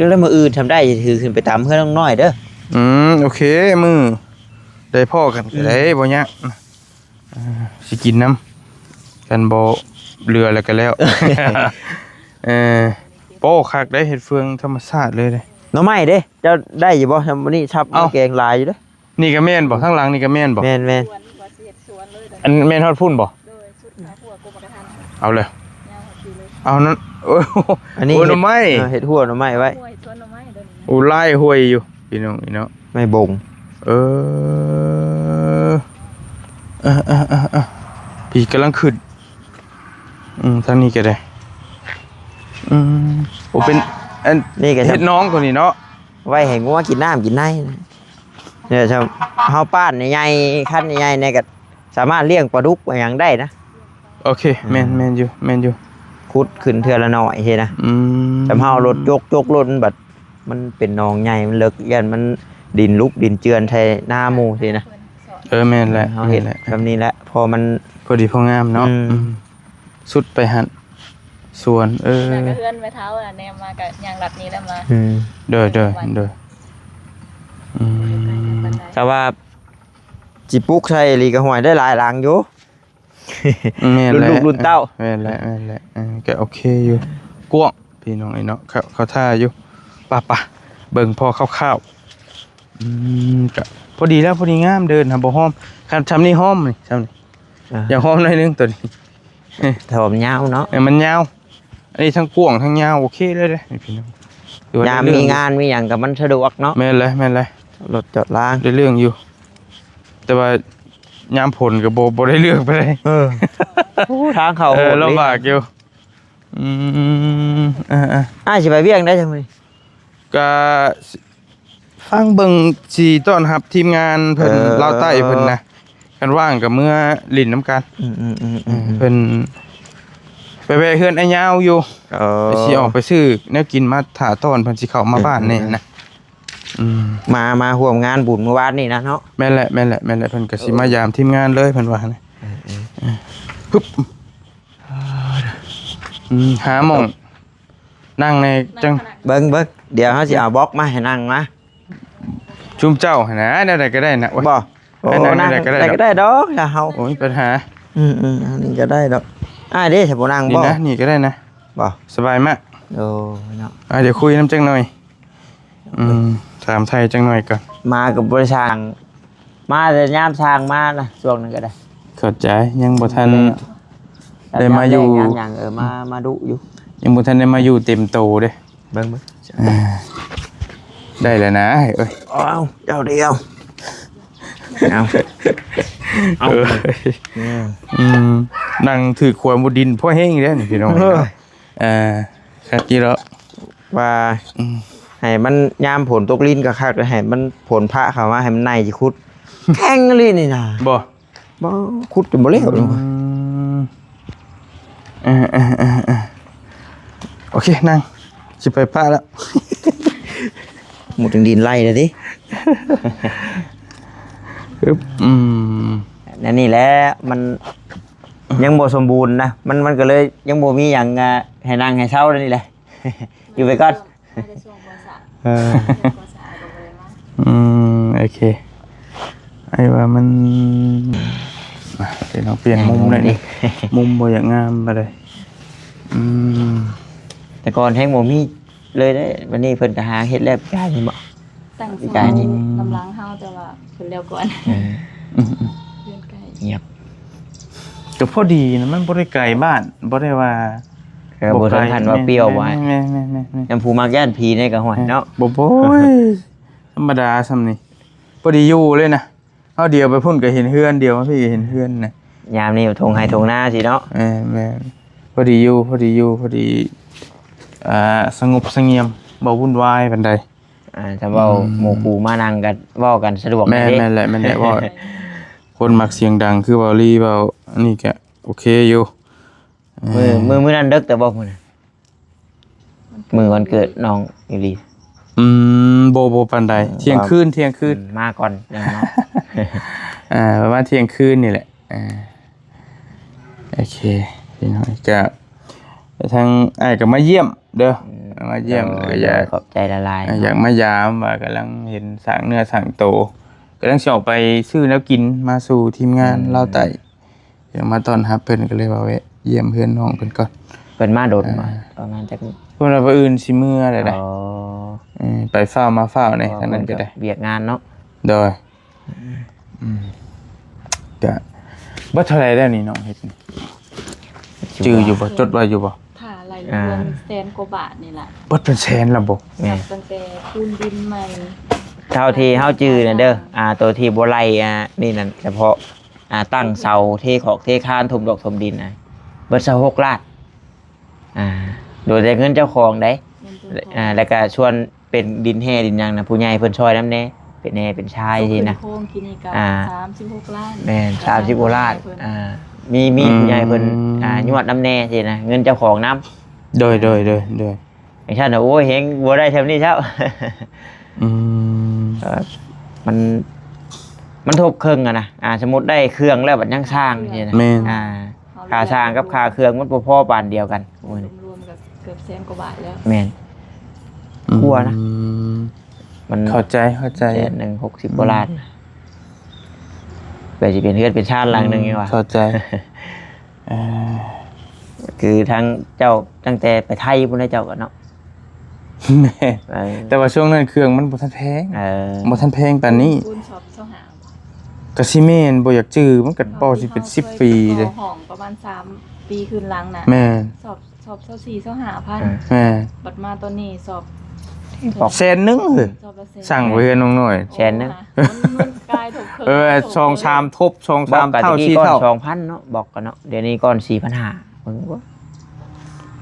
แล้วมื้ออื่นทำได้ถือขึ้นไปตำเพื่อนน้องน้อยเด้อ อืม โอเค มื้อได้พ้อกันก็ได้ อืม บ่ยาก อ่า สิกินนำ กันบ่เหลือแล้วก็แล้ว เออ โป้ คักเด้ เห็ดเฟืองธรรมชาติเลยเด้ หน่อไม้เด้ เจ้าได้อยู่บ่ มื้อนี้ทับ เอ้า แกงหลายอยู่เด้ นี่ก็แม่นบ่ ทางหลังนี่ก็แม่นบ่ แม่นๆ อันแม่นฮอดพุ่นบ่ เอาเลย เอานั่น โอ้ย อันนี้ โอ้ย หน่อไม้ เห็ด เอ่อ เห็ดหัวหน่อไม้ไว้ โอ้ย หน่อไม้เด้อนี่นะ โอ้ หลายห้วยอยู่ พี่น้อง พี่น้อง ไม้บง เออ เออ เออ เออ เออ พี่กำลังขึ้น อืม ทางนี้ก็ได้ อืม โอ้ เป็น อัน นี่ก็ เห็ดน้องตัวนี้เนาะ ไว้ให้งัวกินน้ำกินในนะ เนี่ย ถ้าเฮาป้านใหญ่ๆ คันใหญ่ๆ เนี่ยก็สามารถเลี้ยงปลาดุกอะหยังได้นะ โอเค แม่น อ่า แม่นอยู่ แม่นอยู่ ขุดขึ้นเทื่อละน้อยเฮ็ดนะ อืม สำเฮารถยก ยกรถมันบัด มันเป็นหนองใหญ่ มันเลิก ย่านมันดินลุกดินเจือนใส่นาหมู่สินะ เออ แม่นแหละ เฮาเฮ็ด แม่นแหละ แบบนี้แหละ พอมัน พอดีพองามเนาะ อืม อืม สุดไปหั่น สวน เออ แล้วก็เพื่อนแม่เฒ่าอะแนมมาก็ย่างลัดนี้แล้วมา อืม โดยโดยโดยอืม แต่ว่าสิปลูกใส่อีหลีก็ห้วยได้หลายหลังอยู่ แม่นแหละ รุ่นลูกรุ่นเต้า แม่นแหละแม่นแหละเออก็โอเคอยู่ กว้างพี่น้องไอ้เนาะเขาเขาท่าอยู่ป่ะป่ะเบิ่งพอคร่าวๆอืมก็พอดีแล้วพอดีงามเดินหาบ่ฮ้อมคันทำนี่ฮ้อมนี่ทำนี่ อ่า อย่างฮ้อมหน่อยนึงตัวนี้ ถอมยาวเนาะ เออมันยาว อันนี้ทั้งกว้างทั้งยาวโอเคเลยเด้นี่พี่น้องถือว่ ยาม ได้เรื่อง มีงานมีหยังก็มันสะดวกเนาะ แม่นเลยแม่นเลย รถจอดล้าง ได้เรื่องอยู่ แต่ว่ายามฝนก็บ่บ่ได้เรื่องไปเลย เออโอ้ทางเขา เออ โหด ลำบาก เลย อยู่อืมอ่าอ่า อ้ายสิไปเวียงได้จังมื้อนี้ ก็ฟังเบิ่งสิต้อนรับทีมงานเพิ่น เออ ลาวใต้เพิ่นนะคันว่างก็เมือหลิ้นน้ำกัน อืมอืมอืมอืมอืม เพิ่นไปแวะเฮือนไอ้ยาวอยู่ เออ ไปสิออกไปซื้อแนวกินมาถ่าต้อนเพิ่นสิเข้ามาบ้านนี่นะอืม มามาร่วมงานบุญเมื่อวานนี่นะเนาะ แม่นแหละแม่นแหละแม่นแหละเพิ่นก็สิมายามทีมงานเลยเพิ่นว่านะปึ๊บอืมหาหม่องนั่งในจัง เบิ่งเบิ่งเดี๋ยวเฮาสิเอาบล็อกมาให้นั่งนะ ชุมเจ้าหั่นนะแนวใดก็ได้นะโอ้ย บ่โอ้ ให้นั่ง นั่ง ได้ก็ได้ ได้ก็ได้ดอกอย่าเฮา โอ้ยมีปัญหา อืมอืมอันนี้ก็ได้ดอกอ้ายเด้ถ้าบ่นั่ง นี่ บ่ นะนี่ก็ได้นะ บ่ สบายมาก โอ้เนาะ อ่ะเดี๋ยวคุยน้ำจังหน่อย อืมถามไทยจังหน่อยก่อน มากับบริษัทมาแต่ยามสร้างมานะช่วงนั้นก็ได้ เข้าใจยังบ่ทัน ได้มาอยู่ ยามหยังเออมามาดุอยู่ ยังบ่ทันได้มาอยู่เต็มโตเด้ เบิ่งเบิ่ง อ่าได้แล้วนะเอ้ย เอาเจ้าเดียวเอา เออ เนี่ย อืมนั่งถือขวานบนดินพ่อแห้งแล้วนี่พี่น้อง เออ อ่าครับกี่แล้ว ว่า อืม ให้มันยามฝนตกลิ้นก็คักให้มันฝนพระเข้ามาให้มันในจิคุด แข็งลิ้นนี่นะ บ่ บ่คุดจนบ่เลี้ยวเลย อืมเออเออเออเออโอเคนั่งสิไปปะแล้ว หมดถึงดินไล่เลยดิ ปึ๊บอืม นั่นนี่แหละมันยังบ่สมบูรณ์นะมันมันก็เลยยังบ่มีหยังอ่ะให้นั่งให้เซาเลยนี่แหละ อยู่ไปก่อน มาแต่ช่วงป.สาม เออ ป.สามก็บ่ได้มา อืมโอเคไอ้ว่ามันอ่ะเดี๋ยวเราเปลี่ยนมุมหน่อย มุมดิ มุมบ่อยากงามมาเลยอืม แต่ก่อนแฮงบ่มีเลยเด้วันนี้เพิ่นก็หาเฮ็ดแล้วปีกายนี่บ่ ตั้ง ปีกายนี่ กำลังเฮาแต่ว่าเพิ่นแล้วก่อน เออ อืมอืม เพื่อนใกล้ เงียบ ก็พอดีนะมันบ่ได้ไกลบ้านบ่ได้ว่า เออบ่ถึงขั้นว่าเปรี้ยวบ่ แม่นแม่นแม่นแม่น ยามผู้มักย่านผีนี่ก็ห้วยเนาะ บ่โอ้ยธรรมดาซำนี่พอดีอยู่เลยนะเอาเดียวไปพุ่นก็เห็นเฮือนเดียวมาพี่ก็เห็นเฮือนนะ ยามนี้ทงไฮทงนาสิเนาะ เออแม่นพอดีอยู่พอดีอยู่พอดีอ่าสงบเสงี่ยมบ่วุ่นวายปานใด อ่าถ้าเว้า อืม หมู่คู่มานั่งกันเว้ากันสะดวก แม่น เด้ แม่นแหละแม่นแหละว่าคนมักเสียงดังคือเบาลีเบาอันนี้ก็โอเคอยู่ มื้อมื้อมื้อนั้นเดึกแต่บ่มื้อนั้นมื้อวันเกิดน้องอีหลี อืมโบโบปานใดเที่ยงคืนเที่ยงคืน อืมมาก่อนอย่างเนาะ อ่าประมาณเที่ยงคืนนี่แหละอ่าโอเคพี่น้องก็ทางอ้ายก็มาเยี่ยมเด้อมาเยี่ยมแล้วก็อยาก ขอบใจหลายๆ อ่าอยากมายามว่ากำลังเห็นสร้างเนื้อสร้างโตกำลังสิออกไปซื้อแนวกินมาสู่ทีมงานลาวใต้เดี๋ยวมาต้อนรับเพิ่นก็เลยว่าแวะเยี่ยมเพื่อนน้องเพิ่นก่อน เพิ่นมาโดนมาประมาณจัก เพิ่นว่ามื้ออื่นสิเมือแล้วได้ อ๋อ เออไปฟ้าวมาฟ้าวนี่ทางนั้นก็ได้ เวียกงานเนาะ โดยอืมก็เบิดเท่าไหร่แล้วนี่น้องเฮ็ดนี่จื่ออยู่บ่จดไว้อยู่บ่ ถ้าอะไรรวมแสนกว่าบาทนี่แหละ เบิดเป็นแสนแล้วบ่ แม่ ตั้งแต่คูณดินใหม่ เท่าที่เฮาจื่อน่ะเด้ออ่าตัวที่บ่ไล่อ่านี่นั่นเฉพาะอ่าตั้งเสาเทขอกเทคานถมดอกถมดินนะเบิดซะหกล้านอ่าโดยแต่เงินเจ้าของได้ เงินเดือน อ่าแล้วก็ส่วนเป็นดินแห่ดินหยังนะผู้ใหญ่เพิ่นช่วยนำแน่เป็นแห่เป็นชายสินะ โครงกินนี่ก็ อ่า สามสิบหกล้าน แม่นสามสิบกว่าล้านอ่ามีมีผู้ใหญ่เพิ่นอ่ายวดนำแน่สินะเงินเจ้าของนำ โดยโดยโดยโดย ไอ้ท่านน่ะโอ้ยเฮงบ่ได้แถวนี้เช้า อืม เอ่อมันมันทบครึ่งอะนะอ่า สมมติได้เครื่องแล้วบัดยังสร้างสินะ แม่น อ่าค่าสร้างกับค่าเครื่องมันบ่พอปานเดียวกันมื้อนี้ รวม เกือบแสนกว่าบาทแล้ว แม่น อืม กลัวนะ มัน เข้าใจเข้าใจ แสนหนึ่งหกสิบกว่าล้านนะแบบสิเป็นเฮือนเป็นชาติหลังหนึ่งนี่หว่า เข้าใจเอ่อ คือทั้งเจ้าตั้งแต่ไปไทยพุ่นนะเจ้าก็เนาะ แม่ เออ แต่ว่าช่วงนั้นเครื่องมันบ่ทันแพง เออ บ่ทันแพงปานนี้ ปูนสอบเซาหา กะสิแม่นบ่อยากจื้อมันก็บ่สิเป็นสิบปีเลย ห้องประมาณสามปีคืนหลังนะ แม่น สอบสอบเซาสี่เซาห้าพัน เออ แม่น บัดมาตอนนี้สอบ บอก แสนหนึ่งเฮ้ย สอบละแสน สั่งไว้ให้น้องน้อย แสนหนึ่ง โอ้โหมันกลายถกเคิ เออสองสามทบสองสามเท่าสี่เท่า สองพันเนาะบอกกันเนาะเดี๋ยวนี้ก่อนสี่พันห้ามึงว่า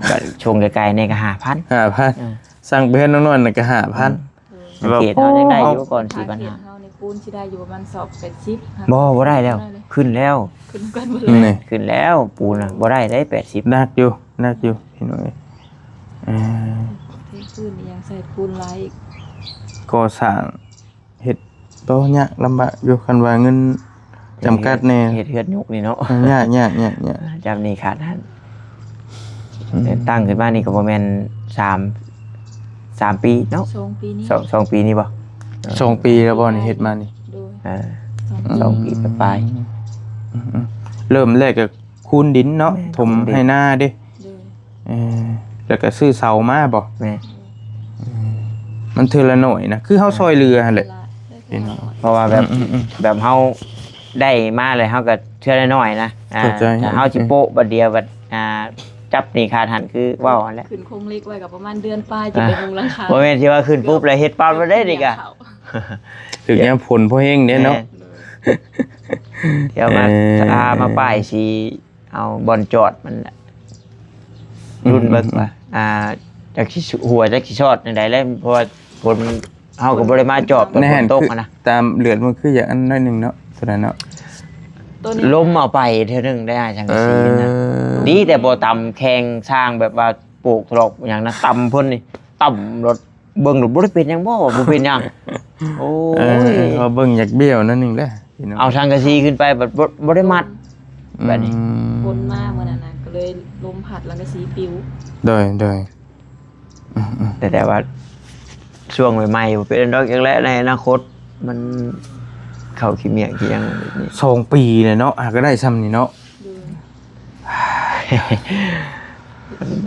บัดช่วงไกลๆเนี่ยก็ห้าพัน ห้าพัน เออ สั่งไปให้น้องน้อยน่ะก็ห้าพัน เออ สังเกตเฮายังได้อยู่ก่อนสี่พันห้า เฮาในปูนสิได้อยู่ประมาณสอบแปดสิบ บ่บ่ได้แล้ว ขึ้นแล้ว ขึ้นกันหมดเลย นี่ ขึ้นแล้วปูนน่ะบ่ได้ได้แปดสิบ หนักอยู่หนักอยู่พี่น้องเอ้ยเอ่อ เทพื้นนี่ยังใส่ปูนหลายอีก ก่อสร้างเฮ็ดบ่ยากลำบากอยู่คันว่าเงินจำกัดแน่ เฮ็ดเฮ็ดยกนี่เนาะ ยากยากยากยาก จำนี่ขาดหันตั้งขึ้นมานี่ก็บ่แม่นสามสามปีเนาะ สองปีนี้ สองสองปีนี่บ่ สองปีแล้วบ่นี่เฮ็ดมานี่ โดย อ่า สอง สองปีปลาย อืมอืมเริ่มแรกก็คูนดินเนาะ แม่น ถม คูนดิน ให้นาเด้ โดย เออแล้วก็ซื้อเสามาบ่ แม่ มันเทื่อละหน่อยนะคือเฮาซอยเรือหั่นแหละ ละ พี่น้อง เพราะว่าแบบ อืมอืมอืม แบบเฮาได้มาเลยเฮาก็เทื่อน้อยๆนะอ่า เข้าใจ ถ้าเฮาสิโปะบัดเดียวบัดอ่าจับนี่ขาดหันคือเว้าหั่นแหละ ขึ้นโครงเหล็กไว้กับประมาณเดือนปลายจะไปมุงหลังคา บ่แม่นสิว่าขึ้นปุ๊บแล้วเฮ็ดปั๊บแล้วได้นี่ก็ ถึงยามฝนพอแห้งเด้เนาะ แม่นเดี๋ยวมา เอ่อ พามาป้ายสีเอาบ่อนจอดมันน่ะ อืม รุ่นเบิ่งว่าอ่าจักสิหัวจักสิชอดจังได๋แล้วเพราะว่าฝนเฮาก็บ่ได้มาจอบตอน แน่ ฝ น นตก คือ อะนะ ตามเหลือมันคืออย่างอันน้อยหนึ่งเนาะตัวนั้นเนาะ ตัวนี้ ลมเอาไปเทื่อนึงได้จัง เอ ซี่นะ อ ดีแต่บ่ตำแข่งสร้างแบบว่าปลูกทะลอกหยังนะตำเพิ่นนี่ตำรถเบิ่งรถบ่ได้เป็นหยังบ่บ่เป็นหยังโอ้ เออย เขาเบิ่งอยากเบี้ยวนั่นหนึ่งแหละพี่น้อง เอาสังกะสีขึ้นไปบัดบ่บ่ได้มัด แบบนี้ อืม ฝนมาเมื่อนั้นนะก็เลยลมพัดแล้วก็สีปิว โดยโดยอืมอืม แต่แต่ว่าช่วงใหม่ๆบ่เป็นดอกจักแลในอนาคต มันเข้าขี้เมียกขี้หยังแบบนี้ สองปีเลยเนาะหาก็ได้ซ้ำนี่เนาะ ดู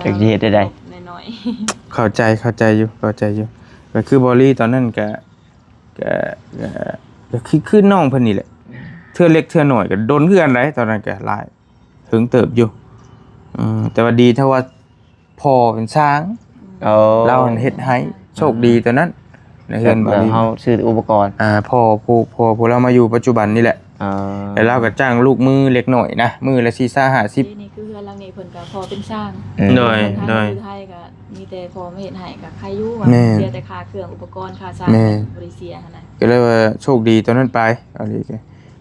จักสิเฮ็ดได้ใด น้อย เข้าใจเข้าใจอยู่เข้าใจอยู่ก็คือบอลลี่ตอนนั้นก็ก็ก็ก็คือคือน้องเพิ่นนี่แหละ เทื่อเล็กเทื่อน้อยก็โดนคือกันไดตอนนั้นก็หลายถึงเติบอยู่อืมแต่ว่าดีถ้าว่าพ่อเป็นช้าง โอ้ เราเฮ็ดให้โชคดีตอนนั้นในเฮือนบอลลี่ เฮาซื้ออุปกรณ์ อ่าพ่อผู้พ่อผู้เรามาอยู่ปัจจุบันนี่แหละ อ่า แล้วเราก็จ้างลูกมือเล็กหน่อยนะมือละสี่ห้าสิบ ๆนี่คือเฮือนหลังนี้เพิ่นก็พอเป็นช่าง อืม โดย ทาง โดย อยู่ไทยก็มีแต่พอไม่เห็นให้ก็ใครอยู่ว่า แม่ เสียแต่ค่าเครื่องอุปกรณ์ค่าสร้าง แม่ บริเซียหั่นนะ ก็เลยว่าโชคดีตอนนั้นไปเอาดีแก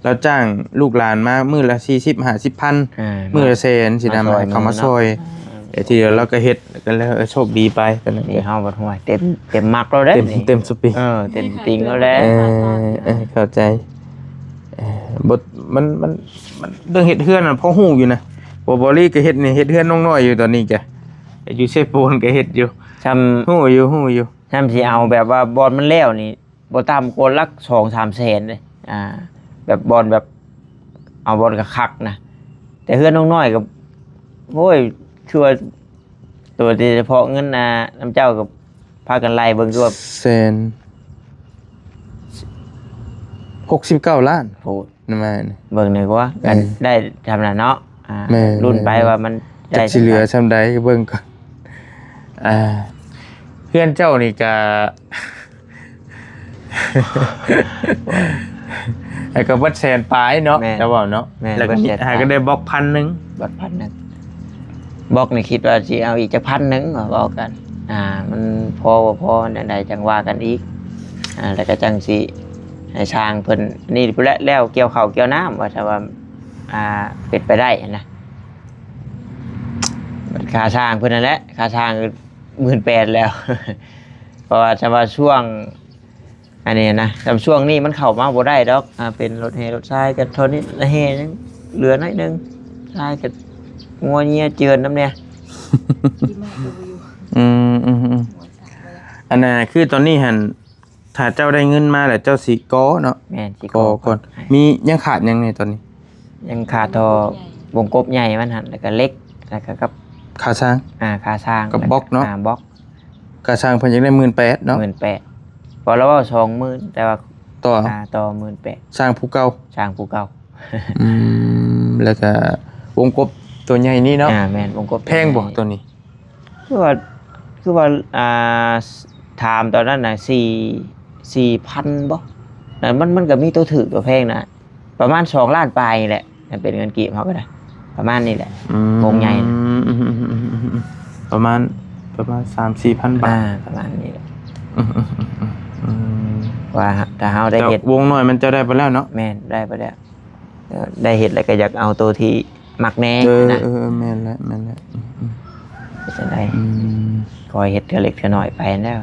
เราจ้างลูกหลานมามือละสี่สิบห้าสิบพัน อ่า มือละแสนสินะ มาช่วย มาเขามา เนาะ ช่วยไอ้ที่เดียวเราก็เฮ็ดกันแล้วเออโชคดีไปตอนนั้น นี่เฮาบัดห้วยเต็มเต็มมักเราเด้ เต็ม นี่ เต็มสปริง เออเต็มติงเราแล้ว เออเออเข้าใจเออบ่มันมันมันเรื่องเฮ็ดเฮือนน่ะพอฮู้อยู่นะบ่บอลลี่ก็เฮ็ดนี่เฮ็ดเฮือนน้องน้อยอยู่ตอนนี้จ้ะอยู่เชฟโปนก็เฮ็ดอยู่ ซ้ำ ฮู้อยู่ฮู้อยู่ ซ้ำสิเอาแบบว่าบอลมันแล้วนี่บ่ต่ำกว่าหลักสองสามแสนเลยอ่า แบบบอลแบบ เอาบอลคักๆนะแต่เฮือนน้องน้อยก็โอ้ยคือว่าตัวที่เฉพาะเงินนะน้ำเจ้าก็พากันไล่เบิ่งคือว่า แสนหกสิบเก้าล้าน โอ้ นั่นมา เบิ่งหน่อยกว่ากัน เออ ได้ทำน่ะเนาะอ่า แม่ รุ่นไปว่ามัน จักสิเหลือซำใดก็เบิ่งก่อนอ่าเพื่อนเจ้านี่ก็ ไอ้ก็เบิดแสนปลายเนาะ แม่น จะบอกเนาะ แม่น แล้วก็ เบิดแสนปลาย หาก็ได้บล็อกพันหนึ่ง บล็อกพันหนึ่งบล็อกนี่คิดว่าสิเอาอีกจักพันหนึ่งว่าบอกกัน อ่า มันพอบ่พอแนวใดจังว่ากันอีก อ่า แล้วก็จังสิให้ช่างเพิ่นนี่พุ้นแหละแล้วเกี่ยวข้าวเกี่ยวน้ำว่าถ้าว่า อ่า เป็นไปได้นะค่าช่างเพิ่นนั่นแหละค่าช่างหมื่นแปดแล้ว เพราะว่าถ้าว่าช่วง อันนี้นะแต่ช่วงนี้มันเข้ามาบ่ได้ดอก อ่า เป็นรถแห่รถทรายก็เท่านี้แห่ยังเหลือน้อยหนึ่งทรายก็งัวเงียเจือนนำแน่ ที่มากกว่าอยู่ อืม อืม อืม อันน่ะ คือตอนนี้หั่น ถ้าเจ้าได้เงินมาแล้วเจ้าสิก่อเนาะ แม่น สิก่อ ก่อก่อน ก่อน มียังขาดหยังแหน่ตอนนี้ ยังขาดท่อวงกบใหญ่มันหั่น แล้วก็เหล็ก แล้วก็กับ ค่าสร้าง อ่า ค่าสร้าง กับบล็อกเนาะ อ่า บล็อก ค่าสร้างเพิ่นอยากได้หมื่นแปดเนาะ หมื่นแปด พอเราเว้าสองหมื่น แต่ว่า ต่อ อ่า ต่อหมื่นแปด สร้างผู้เก่า สร้างผู้เก่า อืม แล้วก็วงกบตัวใหญ่นี่เนาะ อ่า แม่น วงกบ แพงบ่ ตัวใหญ่ ตัวนี้ คือว่า คือว่า อ่า ถามตอนนั้นน่ะ สี่ สี่พันบ่ นั่นมัน มันก็มีตัวถูกตัวแพงนะ ประมาณสองล้านปลายนี่แหละ ถ้าเป็นเงินกีบเฮาก็ได้ ประมาณนี้แหละ อืม วงใหญ่นะ อืม อืม อืม อืม อืม ประมาณ ประมาณสามสี่พันบาท อ่า ประมาณนี้แหละ อืม อืม อืม อืม อืม ว่าถ้าเฮาได้เฮ็ด แต่วงน้อยมันจะได้ไปแล้วเนาะ แม่น ได้ไปแล้ว เออ ได้เฮ็ดแล้วก็อยากเอาตัวที่มักแน่ เออ นะ เออ แม่นแล้ว แม่นแล้ว อืม อืม เป็นจั่งใด อืม คอยเฮ็ดเทื่อเล็กเทื่อน้อยไปแล้ว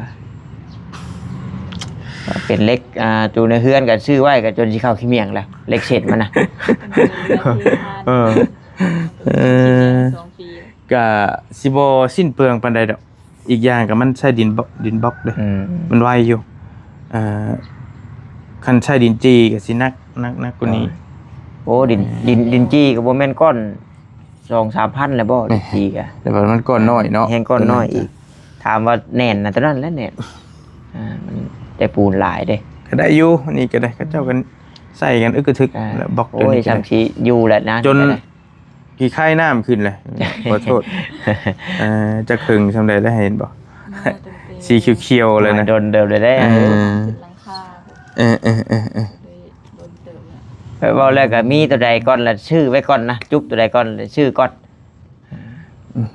เป็นเหล็ก อ่า อยู่ในเฮือนก็ซื้อไว้ก็จนสิเข้าขี้เมี่ยงแล้ว เหล็กเศษมันนะ เออ เออ สองปี ก็สิบ่สิ้นเปลืองปานใดดอก อีกอย่างก็มันใช้ดินบล็อก ดินบล็อกเด้อ อืม มันไวอยู่ เอ่อ คันใช้ดินจี่ก็สิหนัก หนัก หนักกว่านี้ โอ้ ดิน ดิน ดินจี่ก็บ่แม่นก้อนสองสามพันแล้วบ่ ดินจี่ก็ แต่ว่ามันก้อนน้อยเนาะ แฮงก้อนน้อยอีก ถามว่าแน่นนะ ตัวนั้นแหละแน่น อ่า มันได้ปูนหลายเด้ ก็ได้อยู่ นี่ก็ได้ เขาเจ้ากันใส่กันอึกกระทึก อ่า แล้วบล็อกตัวนี้ โอ้ย ก็ได้ ซ้ำสิอยู่แหละนะ จน ก็ได้ ขี้ไคร้น้ำขึ้นเลย ขอโทษ เอ่อ จะเคิงส่ำใดแล้วเห็นบ่ มาตั้งแต่ สีเขียวๆเลยนะ มาโดนเดิมเลยได้ เออ ขึ้นหลังคา เออ เออ เออ เออ โดนเติมอะ ไปเว้าแล้วก็มีตัวใดก่อนละซื้อไว้ก่อนนะ จุบตัวใดก่อนละซื้อก่อน อืม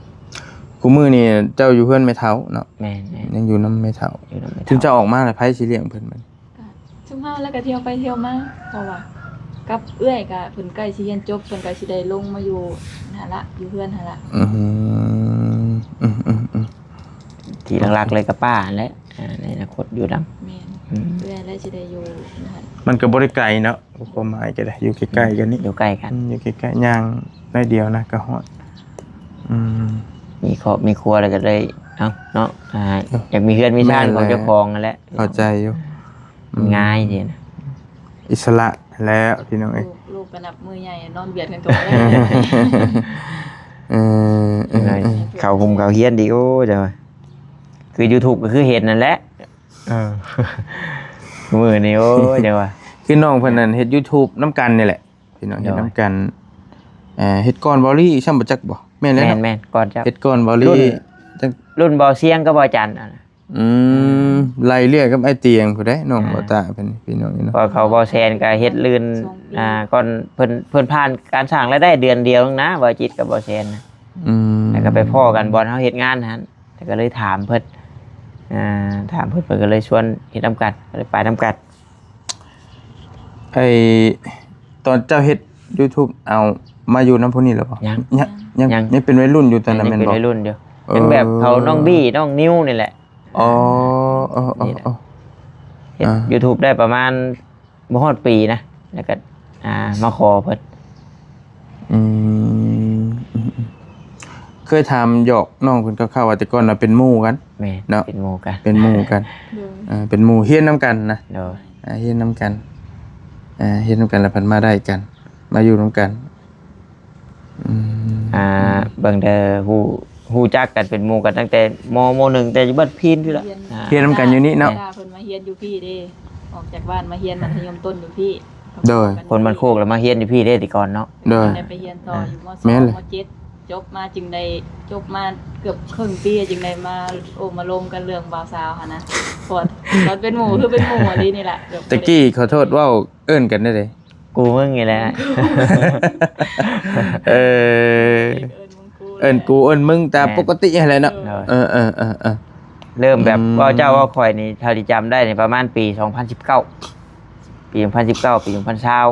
คู่มื้อนี่เจ้าอยู่เฮือนแม่เฒ่าเนาะ แม่นๆ ยังอยู่นำแม่เฒ่า อยู่นำแม่เฒ่า ถึงจะออกมาแล้วไผสิเลี้ยงเพิ่นบัดนี้ ก็ซุมเฮาแล้วก็เที่ยวไปเที่ยวมา เพราะว่ากับเอื้อยก็เพิ่นใกล้สิเรียนจบ เพิ่นก็สิได้ลงมาอยู่หั่นละ อยู่เฮือนหั่นละ อืม อืม อืม อืม ที่หลักๆเลยก็ป้าหั่นแหละ อ่า ในอนาคตอยู่นำ แม่น อืม เอื้อยและสิได้อยู่หั่น มันก็บ่ได้ไกลเนาะ ความหมายก็ได้ อยู่ใกล้ๆกันนี่ อยู่ใกล้กัน อืม อยู่ใกล้ๆ ย่างน้อยเดียวนะก็ฮอด อืม มีครอบมีครัวแล้วก็เลย เอ้า เนาะ อ่า เออ อยากมีเฮือนมีซาน แม่น ของเจ้าของนั่นแหละ เข้าใจอยู่ อืม ง่ายดีนะ อิสระแล้วพี่น้องเอ้ย ลูก ลูกก็นับมือใหญ่ นอนเบียดกันก็บ่ได้ เออ เออ เออ เข้าห่มเข้าเฮียนดี โอ้ จั่งว่า คือ YouTube ก็คือเฮ็ดนั่นแหละ เออ มื้อนี้ โอ้ย จั่งว่า คือน้องเพิ่นนั่นเฮ็ด YouTube นำกันนี่แหละ พี่น้อง เฮ็ด โดย นำกัน เอ่อ เฮ็ดก่อนเบาลี่ซ้ำบ่จักบ่ แม่นแล้วเนาะ แม่นๆ ก่อนเจ้า เฮ็ดก่อนเบาลี่ รุ่น จัก รุ่นเบาเสียงกับเบาจันทร์อะนะ อืม ไล่เลี่ยกับไอ้เตียงผู้ใดน้อง อ่า บ่ตาเพิ่น พี่น้องนี่เนาะ พอเขาเบาแสนก็เฮ็ดลื่น สองปี อ่า ก่อนเพิ่น เพิ่นผ่านการสร้างรายได้เดือนเดียวนะ เบาจิตกับเบาแสนนะ อืม แล้วก็ไปพ้อกันบ่อนเฮาเฮ็ดงานหั่น แล้วก็เลยถามเพิ่น อ่า ถามเพิ่น เพิ่นก็เลยชวนเฮ็ดนำกัน ก็เลยไปนำกัน ไอ้ตอนเจ้าเฮ็ด YouTube เอามาอยู่นำผู้นี้แล้วบ่ ยัง ยัง ยัง ยัง ยังเป็นวัยรุ่นอยู่ตอนนั้น ยังเป็น แม่นบ่ วัยรุ่นอยู่ เออ เป็นแบบเขาน้องบี้ น้องนิวนี่แหละ อ๋อ เออ เออ นี่แหละ เออ เฮ็ด อ่า YouTube ได้ประมาณบ่ฮอดปีนะ แล้วก็ อ่า มาขอเพิ่น อืม อืม อืม เคยถามหยอกน้องเพิ่นคร่าวๆว่าแต่ก่อนน่ะเป็นหมู่กัน แม่น เนาะ เป็นหมู่กัน เป็นหมู่กัน โดย เออ เป็นหมู่เฮียนนำกันนะ โดย อ่า เฮียนนำกัน อ่า เฮียนนำกันแล้วเพิ่นมาได้กัน มาอยู่นำกัน อืม อ่า เบิ่งเด้อ ฮู้ ฮู้จักกันเป็นหมู่กันตั้งแต่ ม.ม.หนึ่ง แต่อยู่บ้านพีนพี้นแหละ เฮียน อ่า เฮียนนำกันอยู่นี่เนาะ แม่น เพิ่นมาเฮียนอยู่พี้เด้ ออกจากบ้านมาเฮียนมัธยมต้นอยู่พี้ โดย คนบ้านโคกแล้วมาเฮียนอยู่พี้เด้แต่ก่อนเนาะ โดย ได้ไปเฮียนต่ออยู่ ม.สอง แม่นเลย ม.เจ็ด จบมาจึงได้ จบมาเกือบครึ่งปีจึงได้มาโอ้มาลมกันเรื่องบ่าวสาวหั่นนะ เพราะว่าตอนเป็นหมู่คือเป็นหมู่อีหลีนี่แหละ แบบ ตะกี้ขอโทษเว้าเอิ้นกันได้เด้ กูมึงนี่แหละ เออ เอิ้นมึงกู เอิ้นกูเอิ้นมึงตาม แม่น ปกติหั่นแหละเนาะ โดย เออ เออ เออ เออ เริ่มแบบ อืม เว้าเจ้าเว้าข่อยนี่ เท่าที่จำได้นี่ประมาณปีสองพันสิบเก้า ปีสองพันสิบเก้า ปีสองพันซาว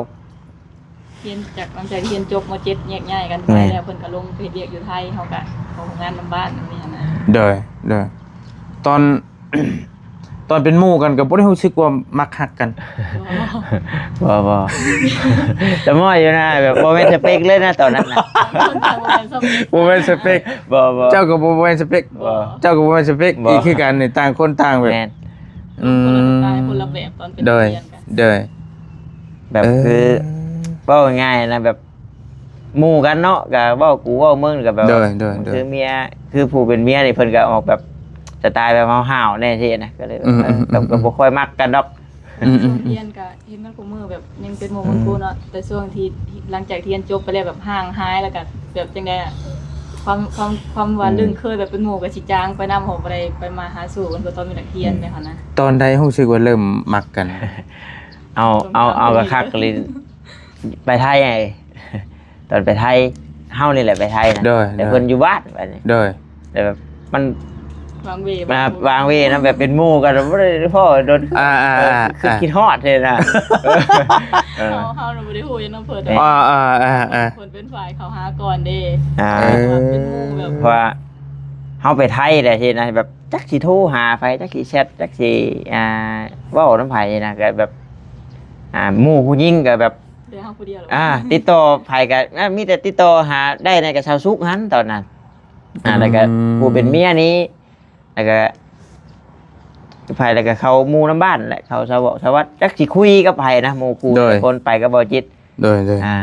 เฮียนจาก หลังจากเฮียนจบ ม.เจ็ด แยกย้ายกันไป แม่น แล้ว เพิ่นก็ลงไปเฮ็ดเวียกอยู่ไทย เฮาก็เข้างานนำบ้านนำนี่หั่นนะ โดย โดย ตอน ตอนเป็นหมู่กันก็บ่ได้รู้สึกว่ามักฮักกัน บ่บ่ แต่มอยอยู่นะแบบบ่แม่นสเปคเลยนะตอนนั้นนะ คนทางบ่แม่นสเปค บ่แม่นสเปค บ่บ่ เจ้าก็บ่แม่นสเปค บ่ เจ้าก็บ่แม่นสเปค บ่ อีกคือกันในต่างคนต่างแบบ แม่น อืม คนละสไตล์คนละแบบตอนเป็น โดย เพื่อนกัน โดย แบบ เออ คือ เว้าง่ายๆนะแบบหมู่กันเนาะก็เว้ากูเว้ามึงก็แบบ โดยโดยโดย คือเมียคือผู้เป็นเมียนี่เพิ่นก็ออกแบบสไตล์แบบห้าวๆแน่สินะก็เลย อืมอืม แบบก็บ่ค่อยมักกันดอก อืมอื ช่ว ม งเรียนก็เห็นกันคู่มือแบบยังเป็นหมู่กันคู่เนาะแต่ช่วงที่หลังจากที่เรียนจบไปแล้วแบบห่างหายแล้วก็แบบจังได๋อะความความความว่า อืม เรื่องเคยแบบเป็นหมู่ก็สิจางไปนำ เพราะบ่ได้ไปมาหาสู่กันคือตอนเป็นนักเรียนเลยหั่นนะ ตอนใดรู้สึกว่าเริ่มมักกัน เอาเอาเอากะคักเลยไปไทยไง ตอนไปไทยเฮานี่แหละไปไทยนะ โดย แต่ โดย เพิ่นอยู่บ้านบัดนี้ โดย แต่แบบมัน วางเว มาวางเวนะแบบเป็นหมู่กันบ่ได้พ้อโดน อ่าอ่าอ่า คือคิดฮอดเลยนะเออ เฮาเฮาบ่ได้ฮู้หยังนำเพิ่น อ่าอ่าอ่าอ่า เพิ่นเป็นฝ่ายเขาหาก่อนเด้ อ่า เออ เป็นหมู่แบบ เพราะว่าเฮาไปไทยได้สินะแบบจักสิโทรหาไผจักสิแชทจักสิอ่าเว้านำไผนะก็แบบ อ่าหมู่ผู้หญิงก็แบบ เดี๋ยวเฮาผู้เดียวเหรอ อ่า ติดต่อไผก็อ่ามีแต่ติดต่อหาได้ในกับชาวซุกหั้นตอนนั้น อ่าแล้วก็ อืม ผู้เป็นเมียนี้แล้วก็ไผแล้วก็เข้าหมู่นำบ้านแหละเข้าสวสวัสดิ์จักสิคุยกับไผนะหมู่คู่ โดย คนไปก็บ่จิต โดยโดย อ่า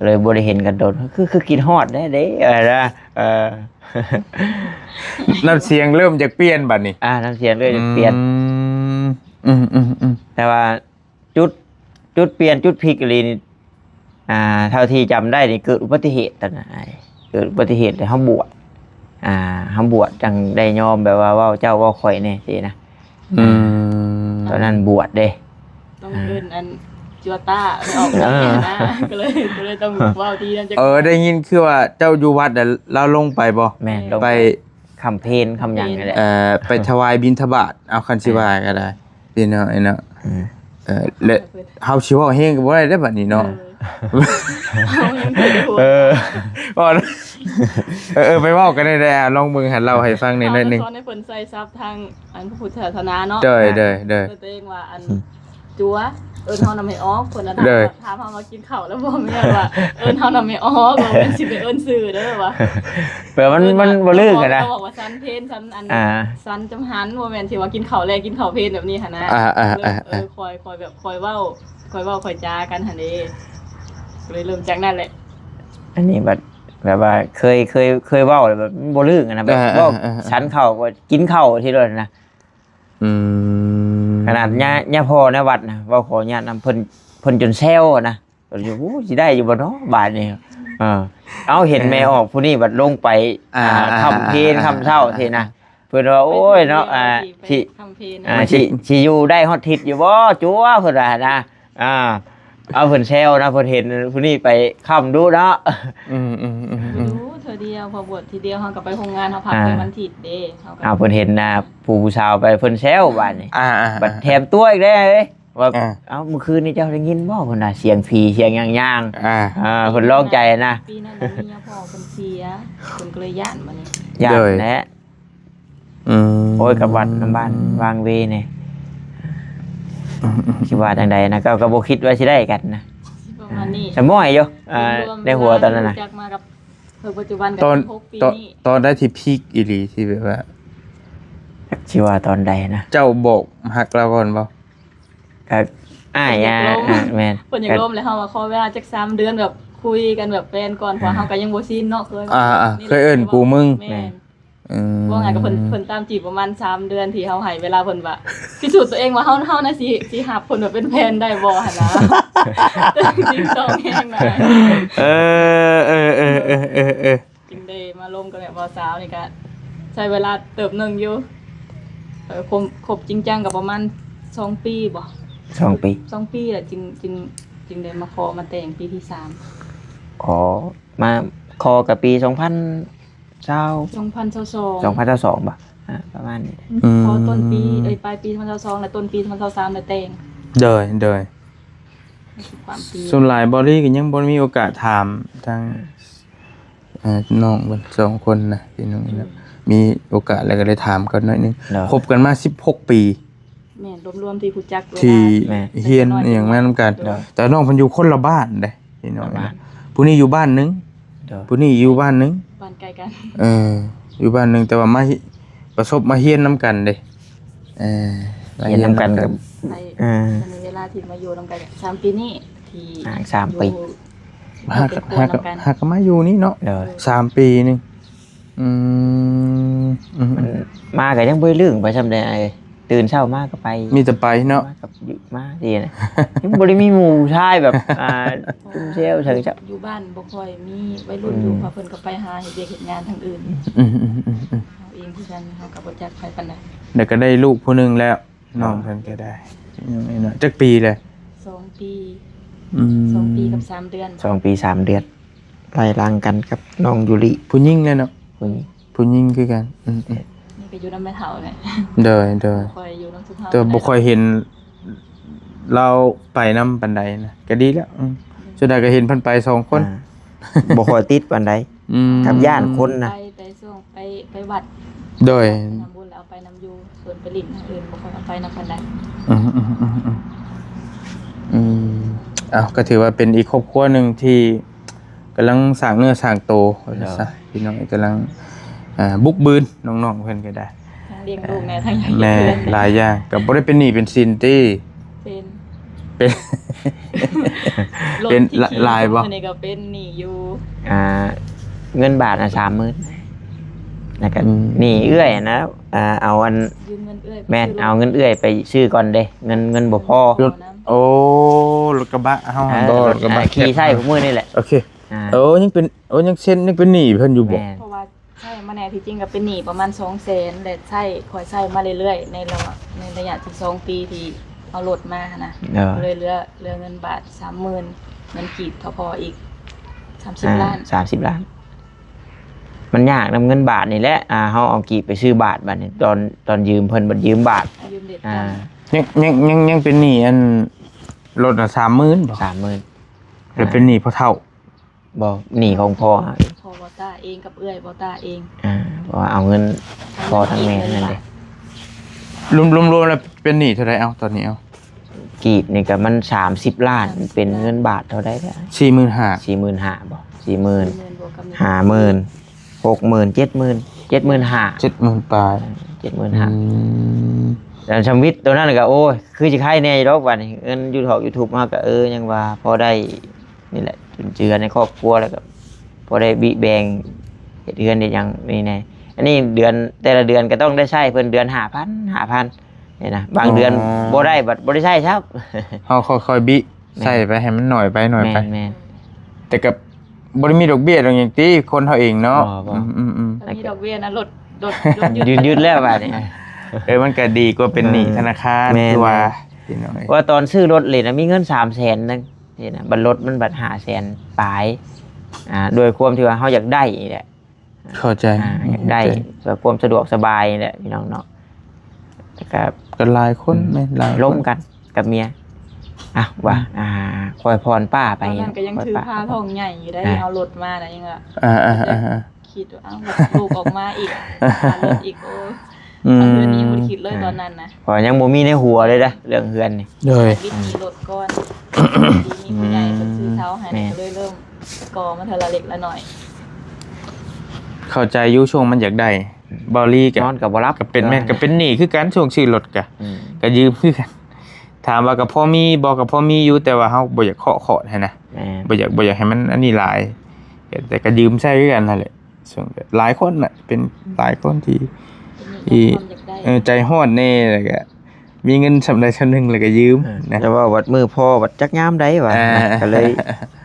เลยบ่ได้เห็นกันโดนคือคือคิดฮอดได้เด้เออนะเออ น้ำเสียงเริ่มจากเปลี่ยนบัดนี้ อ่าน้ำเสียงเลยเปลี่ยน อืมอืมอืมอืม แต่ว่าจุดจุดเปลี่ยนจุดพลิกอีหลีนี่อ่า เท่าที่จำได้นี่เกิดอุบัติเหตุตอนนั้นอ้ายเกิดอุบัติเหตุแล้วเฮาบวชอ่าเฮาบวชจังได้ยอมแบบว่าเว้าเจ้าเว้าข่อยแน่สินะ อืม ตอนนั้นบวชเด้ ต้องเอิ้นอันจัวต้าไปออกแบบนี้นะก็เลยก็เลยต้องเว้าที่นั่นจะ เออได้ยินคือว่าเจ้าอยู่วัดน่ะลาวลงไปบ่ แม่นลง ไป คำเพนคำหยังนี่แหละ เอ่อไปถวายบิณฑบาตเอาคันสิว่าก็ได้พี่น้องไอ้เนาะ อืม เออและเฮาสิเว้าแฮงก็บ่ได้เด้อบัดนี้เนาะ เอายังไงดี เออบ่เออเออไปเว้ากันได้ๆอ่ะลองเบิ่งให้เล่าให้ฟังนิดหน่อยหนึง สอนให้เพิ่นใส่ทรัพย์ทางอันพระพุทธศาสนาเนาะ โดยโดยโดย เพิ่นตัวเองว่าอันจัวเอิ้นเฮานำให้ออกเพิ่นน่ะ โดย ถามเฮาว่ากินข้าวแล้วบ่แม่นว่าเอิ้นเฮานำให้ออกว่าแม่นสิไปเอิ้นชื่อเด้อว่า เผื่อมันมันบ่ลื่นกันนะ เขาบอกว่าสันเพนสันอัน อ่า สันจำหันบ่แม่นสิว่ากินข้าวแลงกินข้าวเพนแบบนี้หั่นนะ อ่าอ่าอ่า เออคอยคอยแบบคอยเว้าคอยเว้าคอยจากันหั่นเด้ก็เลยเริ่มจากนั่นแหละ อันนี้แบบแบบว่าเคยเคยเคยเว้าแล้วแบบมันบ่ลื่นกันนะแบบ อ่า เว้า อ่าอ่า สันข้าวก็กินข้าวทีเดียวนะ อืม ขนาดญาญาพ่อในวัดนะเว้าขออนุญาตนำเพิ่นเพิ่นจนแซวนะเพิ่นอยู่โอ้สิได้อยู่บ่เนาะบาดนี้เออเอาเห็นแม่ออกผู้นี้บัดลงไป อ่า อ่า อ่า ค่ำเพน อ่า ค่ำเช้าสินะเพิ่นว่าโอ้ยเนาะอ่าสิ คำเพน อ่าสิสิอยู่ได้ฮอดทิศอยู่บ่จัวเพิ่นว่านะอ่า เอาเพิ่นแซวนะเพิ่นเห็นผู้นี้ไปค่ำดูเนาะ อืมอืมอืมอืม รู้เธอเดียวพอบวชทีเดียวเฮาก็ไปโรงงานเฮาพัก อ่า เป็นวันอาทิตย์เด้เฮาก็ อ่าเพิ่นเห็นนะผู้ผู้สาวไปเพิ่นแซวบาดนี้ อ่าอ่า บัดแถมตัวอีกแล้วเอ้ยว่า อ่า เอ้าเมื่อคืนนี้เจ้าได้ยินบ่เพิ่นน่ะเสียงผีเสียงหยังๆ อ่า อ่าเพิ่นลองใจนะ ปีนั้นน่ะเมียพ่อเพิ่นเสียเพิ่นก็เลยย่านบัดนี้ ย่าน โดย แหละ อืม โอ้ยกับวัดน้ำบ้านวางเวเนี่ยสิว่าจังใดนะก็ก็บ่คิดว่าสิได้กันนะ ประมาณนี้ สมอยอยู่อ่าในหัวตอนนั้นนะ รู้จักมากับเพิ่นปัจจุบันก็ ตอน หกปี ตอน นี่ ตอนได้ที่พีคอีหลีที่แบบว่า สิว่าตอนใดนะ เจ้าบอกฮักเราก่อนบ่ ก็อ้ายอ่ะ อยากลง อ่ะแม่น เพิ่นอยากลมแล้วเฮาว่าขอเวลาจักสามเดือนแบบคุยกันแบบแฟนก่อนเพราะเฮาก็ยังบ่ชินเนาะเคย อ่าอ่าเคยเอิ้นกูมึง แม่น อืม ว่าไงก็เพิ่นเพิ่นตามจีบประมาณสามเดือนที่เฮาให้เวลาเพิ่นว่าพิสูจน์ตัวเองว่าเฮาเฮานะสิสิฮับเพิ่นแบบเป็นแฟนได้บ่หั่นนะจริงต้องแฮงนะ เออเออเออเออเออเออ จึงได้มาลมกันแบบบ่าวสาวนี่ก็ใช้เวลาเติบหนึ่งอยู่เออคบคบจริงจังก็ประมาณสองปีบ่ สองปี สองปีแหละจึงจึงจึงได้มาขอมาแต่งปีที่สาม ขอมาขอกับปีสองพันซาว สองพันซาวสอง สองพันซาวสองป่ะอ่ะประมาณนี้ อืม ขอต้นปีเอ้ยปลายปีสองพันซาวสองและต้นปีสองพันซาวสามและแต่ง โดยโดย ความปี ส่วนหลายบอลลี่ก็ยังบ่มีโอกาสถามทางเอ่อน้องเพิ่นสองคนนะพี่น้องนะมีโอกาสแล้วก็ได้ถามกันหน่อยหนึง เนาะ คบกันมาสิบหกปี แม่น รวมๆที่รู้จัก ที่ เวลา แม่น เฮียนอหย่างมานำกัน โดย แต่น้องเพิ่นอยู่คนละบ้านเด้พี่น้อง คนละบ้าน ผู้นี้อยู่บ้านหนึ่ง โดย ผู้นี้อยู่บ้านหนึ่ง บ้านใกล้กัน เออ อยู่บ้านหนึ่ง แต่ว่ามาฮิ- ประสบมาเฮียนนำกันเด้ เออ มาเฮียนนำกัน เฮียนนำกัน กับ ไป เออ มีเวลาที่มาอยู่นำกัน สามปีนี้ ที่ อ่า สามปี อยู่ หาก เป็นครัว หาก นำกัน หากมาอยู่นี่เนาะ โดย สามปีนี่ อืม อืม มันมาก็ยังบ่ได้ลืมไปซ่ำใด อ้าย ตื่นเช้ามาก็ไป มีแต่ไปเนาะ มากับอยู่ มาดีนะ ยังบ่ได้มีหมู่ชายแบบ อ่า จุ่มแซวใส่เจ้า อยู่บ้านบ่ค่อยมีวัยรุ่นอยู่ อืม เพราะเพิ่นก็ไปหาเฮ็ดเวียกเฮ็ดงานทางอื่น อืม อืม อืม อืม เฮาเองคือกัน เฮาก็บ่จักไผปานใด แล้วก็ได้ลูกผู้หนึ่งแล้ว น้องเพิ่นก็ได้ จักปีเลย สองปี อืม สองปีกับสามเดือน สองปีสามเดือน ไล่หลังกันกับน้องยูริ ผู้หญิงเลยเนาะ ผู้หญิง ผู้หญิงคือกัน อืม อืม นี่ก็อยู่นำแม่เฒ่าเนี่ย โดย โดย บ่ค่อยอยู่นำซุมเฮา แต่บ่ค่อยเห็นลาวไปนำปานใดนะ ก็ดีแล้ว อืม ส่วนใหญ่ก็เห็นเพิ่นไปสองคน อ่า บ่ค่อยติดปานใด อืม กับย้านคนนะ ไปแต่ช่วงไป ไปวัด โดย ไปทำบุญแล้วเอาไปนำอยู่ ส่วนไปหลิ้นทางอื่นบ่ค่อยเอาไปนำปานใด อืม อืม อืม อืม อืม อ้าว ก็ถือว่าเป็นอีกครอบครัวหนึ่งที่กำลังสร้างเนื้อสร้างตัว โดย ว่าซะ พี่น้องกำลัง อ่า บุกบืนน้องๆเพิ่นก็ได้ ทั้งเลี้ยงลูกแน่ ทั้งอยาก แม่ เฮ็ดเฮือน หลายอย่าง ก็บ่ได้เป็นหนี้เป็นสินติ เป็น เป็น รถ เป็น ที่ขี่ หลายบ่ อันนี้ก็เป็นหนี้อยู่ อ่า เงินบาทน่ะ สามหมื่น แล้วก็ อืม หนี้เอื้อยนะ อ่า เอาอัน ยืมเงินเอื้อยไป แม่น ซื้อรถ เอาเงินเอื้อยไปซื้อก่อนเด้ เงิน เงินบ่พอ รถ โอ้ รถกระบะเฮาหั่นบ่ เออ รถกระบะ อ่า แคป ขี่ใช้ผู้มื้อนี่แหละ โอเค อ่า โอ้ ยังเป็น โอ้ ยังเซ็น ยังเป็นหนี้เพิ่นอยู่บ่ แม่น เพราะว่าใช้มาแน่ ที่จริงก็เป็นหนี้ประมาณสองแสน และใช้ ค่อยใช้มาเรื่อยๆ ในระหว่าง ในระยะที่สองปีที่เอารถมาหั้นนะ เออ เลยเหลือ เหลือเงินบาทสามหมื่น เงินกีบทพอีกสามสิบ อ่า ล้าน สามสิบล้าน มันยากนำเงินบาทนี่แหละ อ่า เฮาเอากีบไปซื้อบาทบัดนี้ ตอน ตอนยืมเพิ่นบัดยืมบาท ยืมเด็ด อ่า กัน ยัง ยัง ยัง ยังเป็นหนี้อันรถน่ะ สามหมื่นบ่ สามหมื่น แล้วเป็นหนี้พ่อเฒ่า บ่ หนี้ของพ่อ พ่อบ่ต้าเองกับเอื้อยบ่ต้าเอง อ่า เพราะว่าเอาเงินพ่อทั้งแม่นั่นเด้ รวม รวม รวมแล้วเป็นหนี้เท่าใด เอ้า ตอนนี้ เอ้า กีบนี่ก็มันสามสิบล้าน เป็นเงินบาทเท่าใดล่ะ สี่หมื่นห้า สี่หมื่นห้าบ่ สี่หมื่น สี่หมื่นบวกกับหนึ่ง ห้าหมื่น หกหมื่น เจ็ดหมื่น เจ็ดหมื่นห้า เจ็ดหมื่นปลาย เจ็ดหมื่นห้า อืม แล้วชีวิตตัวนั้นก็ โอ้ย คือสิไคแน่อยู่ดอกบัดนี้ เงินยูทอก YouTube เฮาก็ เออ ยังว่าพอได้นี่แหละ จุนเจือในครอบครัว แล้วก็พอได้บิแบ่งเฮ็ดเฮือนเฮ็ดหยังนี่แน่ อันนี้เดือน แต่ละเดือนก็ต้องได้ใช้เพิ่นเดือนห้าพัน ห้าพัน นี่นะ บางเดือน อ๋อ บ่ได้บัดบ่ได้ใช้ซ้ำ เฮาค่อยๆบิ แม่น ใส่ไปให้มันน้อยไปน้อยไป แม่นๆ แต่ก็บ่ได้มีดอกเบี้ยดอกหยังติ คนเฮาเองเนาะ บ่ บ่ อืมๆๆ มันมีดอกเบี้ยนะ ลด ลด ลดหยุด หยุด หยุดแล้วบัดนี้ เออ มันก็ดีกว่าเป็นหนี้ เออ ธนาคาร แม่นๆ คือว่า พี่น้องเอ้ย ว่าตอนซื้อรถเลยนะ มีเงินสามแสนนึง นี่นะ บัดรถมันบัดห้าแสนปลาย อ่า ด้วยความที่ว่าเฮาอยากได้นี่แหละ เข้าใจ อ่า อยากได้ เข้าใจ เพื่อความสะดวกสบายนี่แหละพี่น้องเนาะ แล้วก็ ก็หลายคน อืม แม่น หลายคน ล้มกันกับเมีย อ่ะ ว่า อืม อ่า คอยพรป้าไป ตอนนั้นก็ยัง คอย ถือ ป้า ผ้าท้องใหญ่อยู่ได้ อ่า เอารถมานะ ยังว่า อ่าๆๆๆ คิดว่า เอ้า ลูกออกมาอีก หารถอีก โอ้ อืม เรื่องนี้บ่ได้คิดเลย อ่า ตอนนั้นนะ เพราะยังบ่มีในหัวเลยนะ เรื่องเฮือนนี่ โดย วิธีรถก่อน ที่มีผู้ใหญ่เพิ่นซื้อเซาให้ แม่น ก็เลยเริ่มก่อมาเทื่อละเล็กละน้อย เข้าใจอยู่ ช่วงมันอยากได้ เบาลีก็ นอนก็บ่หลับ ก็เป็น แม่น ก็เป็นหนี้คือกัน ช่วงซื้อรถก็ อืม ก็ยืมคือกัน ถามว่าก็พอมีบ่ ก็พอมีอยู่ แต่ว่าเฮาบ่อยากเคาะขอดหั้นนะ แม่น บ่อยาก บ่อยากให้มันอันนี้หลาย แต่ก็ยืมใช้คือกันนั่นแหละ ซึ่งหลายคนน่ะ เป็นหลายคนที่ ที่ ความอยากได้ เออ ใจฮ้อนแน่ แล้วก็มีเงินส่ำใดส่ำหนึ่งแล้วก็ยืม เออ นะ แต่ว่าบัดมื้อพอบัดจักยามใดวะ อ่า ก็เลย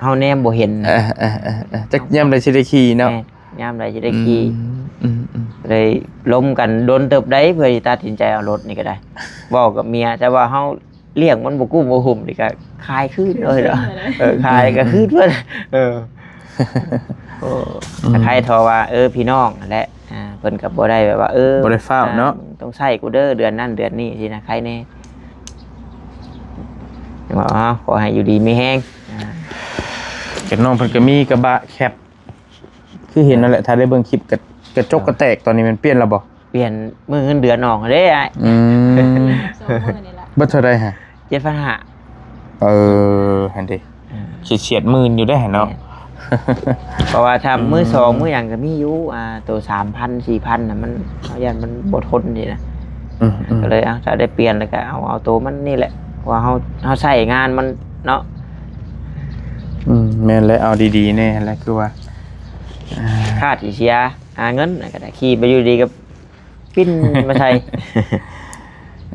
เฮาแนมบ่เห็น เออ เออ เออ เออ จักยามใดสิได้ขี่เนาะ แม่น ยามใดสิได้ขี่ อืม อืม อืม เลยล้มกันโดนเติบได้ เพื่อสิตัดสินใจเอารถนี่ก็ได้ เว้ากับเมีย แต่ว่าเฮา เลี้ยงมันบ่กุ้มบ่หุ่มนี่ก็ขายคืนเลยเนาะ ขายคืนเลย เออ ขายก็คืนเพิ่น เออ โอ้ อืม ใครทอว่า เออ พี่น้องนั่นแหละ อ่า เพิ่นก็บ่ได้แบบว่า เออ บ่ได้ฟ้าวเนาะ อ่า มึงต้องใช้กูเด้อ เดือนนั้นเดือนนี้สินะ ใครแน่ บอก อ้าว ขอให้อยู่ดีมีแฮง อ่า แต่น้องเพิ่นก็มีกระบะแคป คือเห็นนั่นแหละ ถ้าได้เบิ่งคลิปกระ- กระจกก็แตก ตอนนี้มันเปลี่ยนแล้วบ่ ปลี่ยนมื้อเงินเดือนออกเด้อ้าย อืม สองมื้อนี่ล่ะ เบิดเท่าใดฮะ เจ็ดพันห้า เออ หั่นเด้ อืม เฉียดๆ หมื่นอยู่เด้เนาะ แม่น เพราะว่าถ้า อืม มื้อสองมื้อหยังก็มีอยู่ อ่า ตัว สามพัน สี่พัน น่ะ มัน เฮาย่านมันบ่ทนนี่นะ อืมๆ ก็เลย เอ้า ถ้าได้เปลี่ยนแล้วก็เอา เอาตัวมันนี่แหละ เพราะว่าเฮา เฮาใช้งานมันเนาะ อืม แม่นแล้ว เอาดีๆ แน่แล้ว คือว่า อ่า คาดสิเสีย หาเงินก็ได้ ขี่ไปอยู่ดีก็ปิ้นมาใส่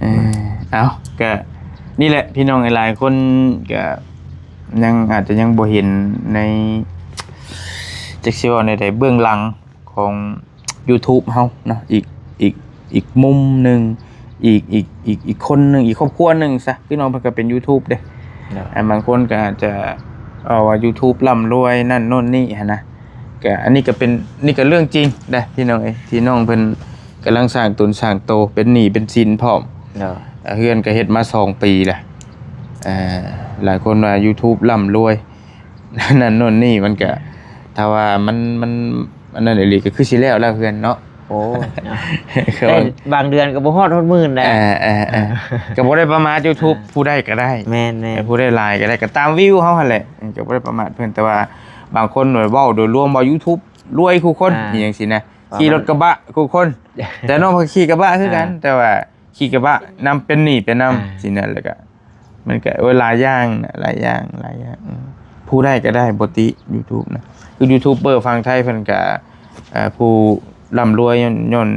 เออ เอา ก็นี่แหละ พี่น้องหลายๆ คนก็ยังอาจจะยังบ่เห็นใน จักสิเว้าแนวใด เบื้องหลังของ YouTube เฮาเนาะ อีก อีก อีกมุมหนึ่ง อีก อีก อีก อีกคนหนึ่ง อีกครอบครัวหนึ่งซะ พี่น้องเพิ่นก็เป็น YouTube เด้ เนาะ อ่า บางคนก็อาจจะ เอาว่า YouTube ร่ำรวยนั่นโน่นนี่หั้นนะ ก็อันนี้ก็เป็น นี่ก็เรื่องจริงเด้ พี่น้องเอ้ย ที่น้องเพิ่นกำลังสร้างตนสร้างโต เป็นหนี้เป็นสินพร้อม เนาะ อ่า เฮือนก็เฮ็ดมาสองปีแล้ว อ่า หลายคนว่า YouTube ร่ำรวย นั่นโน่นนี่ มันก็ ถ้าว่ามัน มัน อันนั้นอีหลีก็คือสิแล้วแล้วเฮือนเนาะ โอ้ย เนาะ คือว่า แต่บางเดือนก็บ่ฮอด ฮอดหมื่นได้ เออ เออ เออ ก็บ่ได้ประมาท YouTube อ่า ผู้ใดก็ได้ แม่นๆ เออ ผู้ใดหลายก็ได้ ก็ตามวิวเฮาหั่นแหละ เออ ก็บ่ได้ประมาทเพิ่น แต่ว่าบางคนเว้าโดยรวมว่า YouTube รวยคู่คน อ่า อีหยังซี้นะ ว่ามัน ขี่รถกระบะคู่คน แต่น้องก็ขี่กระบะคือกัน อ่า แต่ว่า ขี่กระบะนำ เป็นหนี้เป็นนำ อ่า สินะ แล้วก็ มันก็ โอ้ย หลายอย่างนะ หลายอย่าง หลายอย่าง อืม ผู้ใดก็ได้ บ่ติ YouTube นะ คือยูทูบเบอร์ฝั่งไทยเพิ่นก็ เอ่อ ผู้ร่ำรวยย้อน ย้อน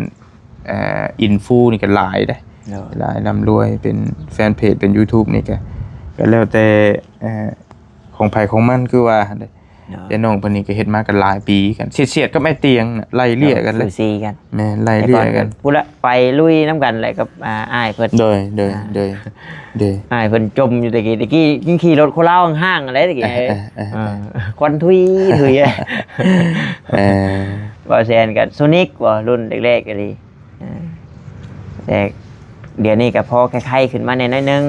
เอ่อ อินฟูนี่ก็หลายเด้ เนาะ หลายร่ำรวย เป็นแฟนเพจ เป็น YouTube นี่ก็ ก็แล้วแต่ เอ่อ ของไผของมัน คือว่าเด้ เนาะ แต่น้องเพิ่นนี่ก็เฮ็ดมากันหลายปีกัน เสียดๆ กับไอ้เตียงน่ะ ไล่เลี่ยกันเลย สูสีกัน แม่น ไล่เลี่ยกัน แต่ก่อนก็พู้นละ ไปลุยนำกันแหละกับ อ่า อ้ายเพิ่น โดย โดย อ่า โดย โดย อ้ายเพิ่นจมอยู่ตะกี้ ตะกี้ยังขี่รถโคราชห้างๆ อะไรตะกี้ เออ เออ เออ เออ ควันทุยทุย เออ บ่าวแซนกับโซนิก บ่ รุ่นแรกๆ ก็ดี เออ แต่เดี๋ยวนี้ก็พอไข้ๆ ขึ้นมาแหน่น้อยหนึ่ง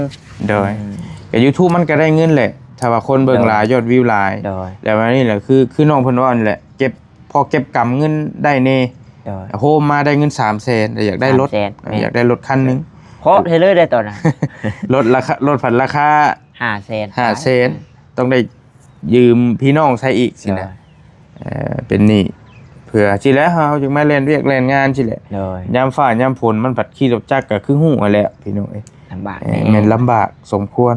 โดย อืม ก็ YouTube มันก็ได้เงินแหละ ถ้าว่าคนเบิ่ง โดย หลาย ยอดวิวหลาย โดย แล้วอันนี้แหละ คือ คือน้องเพิ่นว่านั่นแหละ เก็บ พอเก็บกำเงินได้แหน่ โดย โฮมมาได้เงิน สามแสน แต่อยากได้รถ สามแสน อยากได้รถคันหนึ่ง เพราะเทเลอร์ได้ตอนนั้น รถราคา รถผันราคา ห้าแสน ห้าแสน ต้องได้ยืมพี่น้องใช้อีกสินะ โดย เอ่อ เป็นหนี้ เพื่อสิแล้วเฮาจึงมาแล่นเวียกแล่นงานสิแหละ โดย ยามฟ้ายามฝนมันผัดขี่รถจักรก็คือฮู้หั้นแหละพี่น้องเอ้ย ลำบาก เอ่อ แน่ แม่นลำบากสมควร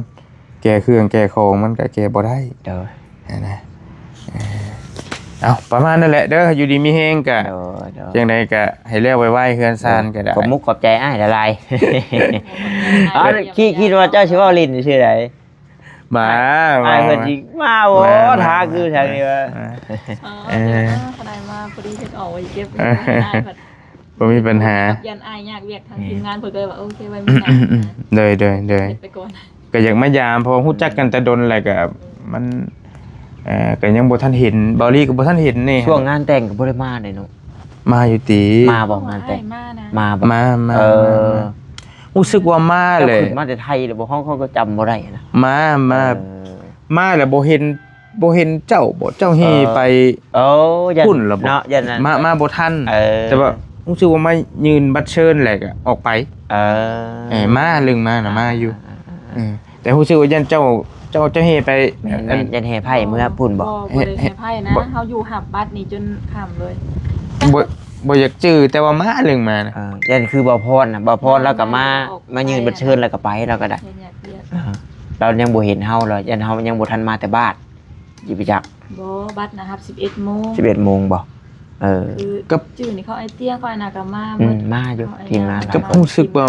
แก่เครื่องแก่ของมันก็แก่บ่ได้ โดย นะ เอ่อ เอาประมาณนั้นแหละเด้อ อยู่ดีมีแฮงก็ โดย โดย จังใดก็ให้แล้วไวๆ เฮือนซานก็ได้ ขอบมุกขอบใจอ้ายหลายๆ เอา คิด คิดว่าเจ้าสิเว้าเล่นซื่อใด มา อ้าย มา เพิ่นสิมาบ่ มา มา ทักอยู่แถวนี้ว่า มา อ๋อ เออ เดี๋ยว เออ ขนาดมาพอดีเพิ่นออกไปเก็บ เออ อ้ายเพิ่น บ่มีปัญหา ยันอ้ายยากเวียกทาง นี่ ทีมงานเพิ่นก็เลยว่า โอเค ไว้มื้อหน้า อืม อืม นะ โดย โดย โดย เฮ็ดไปก่อน ก็อยากมายาม เพราะว่ารู้จักกันแต่ดนแหละ ก็ อืม มัน เอ่อ ก็ยังบ่ทันเห็น เบาหลีก็บ่ทันเห็นนี่ ช่วงงานแต่งก็บ่ได้มาเลยเนาะ มาอยู่ติ มาบ่งานแต่ง อ้ายมานะ มาบ่ มา มา เออ มา มา รู้สึกว่ามา เจ้า แหละ ขึ้นมาแต่ไทยเลยบ่ เฮา เฮาก็จำบ่ได้นะ มา มา เออ มาแล้วบ่เห็น บ่เห็นเจ้าบ่ เจ้าแห่ไป เออ เออ ย่าน พุ่นแล้วบ่ เนาะ ย่านนั้น มา มาบ่ทัน เออ แต่ว่ารู้สึกว่ามายื่นบัตรเชิญแล้วก็ออกไป เออ เออ มาเรื่องมาน่ะ มาอยู่ อ่า อ่า อ่า เออ แต่รู้สึกว่าย่านเจ้า เจ้า เจ้าแห่ไป แม่นๆ อัน ย่านแห่ไพ่เมือพุ่นบ่ บ่ บ่ได้แห่ไพ่นะ บ่ เฮาอยู่หับบัตรนี่จนค่ำเลย บ่ บ่อยากจื้อ แต่ว่ามาเรื่องมานะ เออ ย่านคือบ่าวพรน่ะ บ่าวพร มา ลาวก็มา ออกไป มายื่นบัตรเชิญแล้วก็ไป ลาวก็ได้ เฮ็ดหยังเวียก เออ ลาวยังบ่เห็นเฮาเลย ย่านเฮายังบ่ทันมาแต่บ้าน สิไปจัก บ่ บัตรนะหับ สิบเอ็ดโมง สิบเอ็ดโมงบ่ เออ คือ กับ จื้อนี่เขาไอ้เตี้ยเขาไอ้นากามา อืม หมด มาอยู่ เขาไอ้ ทีมงาน นากามา กับรู้สึกว่า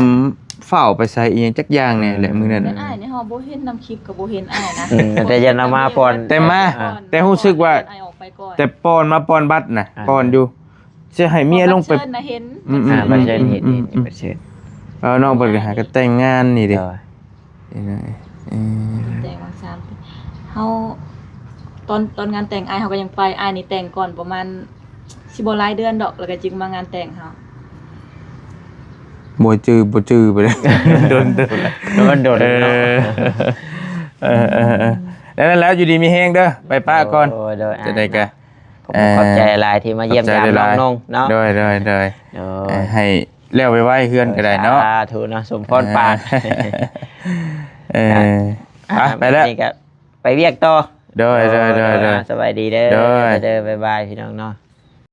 ฟ้าวไปใส่อีหยังจักอย่างแน่แหละมื้อนั้น แต่อ้ายนี่เฮาบ่เห็นนำคลิปก็บ่เห็นอ้ายนะ อืม แต่ย่านเอามาก่อน แต่มา อ่า แต่รู้สึกว่า อ้ายออกไปก่อน แต่ปอนมาปอนบัตรนะ อ่า ปอนอยู่ สิให้เมียลงไป บัตรเชิญนะเห็น อืมๆ อ่า บัตรเชิญเห็น อืมๆ เห็น บัตรเชิญ เออ น้องเพิ่นก็หาก็แต่งงานนี่เด้ เออ เห็นไหม เออ แต่งมาสามปี เฮา ตอน ตอนงานแต่งอ้ายเฮาก็ยังไป อ้ายนี่แต่งก่อนประมาณ สิบ่หลายเดือนดอก แล้วก็จึงมางานแต่งเฮา บ่จื้อ บ่จื้อไปเลย โดน โดน โดน โดน เออ เนาะ เออ เออ เออ แล้วนั่นแล้ว อยู่ดีมีแฮงเด้อ ไปปะก่อน โอ้ย โดย จะได้กะ ขอบคุณ เอ่อ ขอบใจหลายที่มาเยี่ยมยาม ขอบใจหลายๆ น้องๆ เนาะ โดย โดย โดย โดย เอ่อ ให้ แล้วไวๆเฮือนก็ได้เนาะ สาธุเนาะ สมพรปาก เอออ่ะไปแล้ว นี่ก็ไปเวียกต่อ โดยโดยโดยโดย อ่าสบายดีเด้อ โดย เด้อบ๊ายบายพี่น้องเนาะ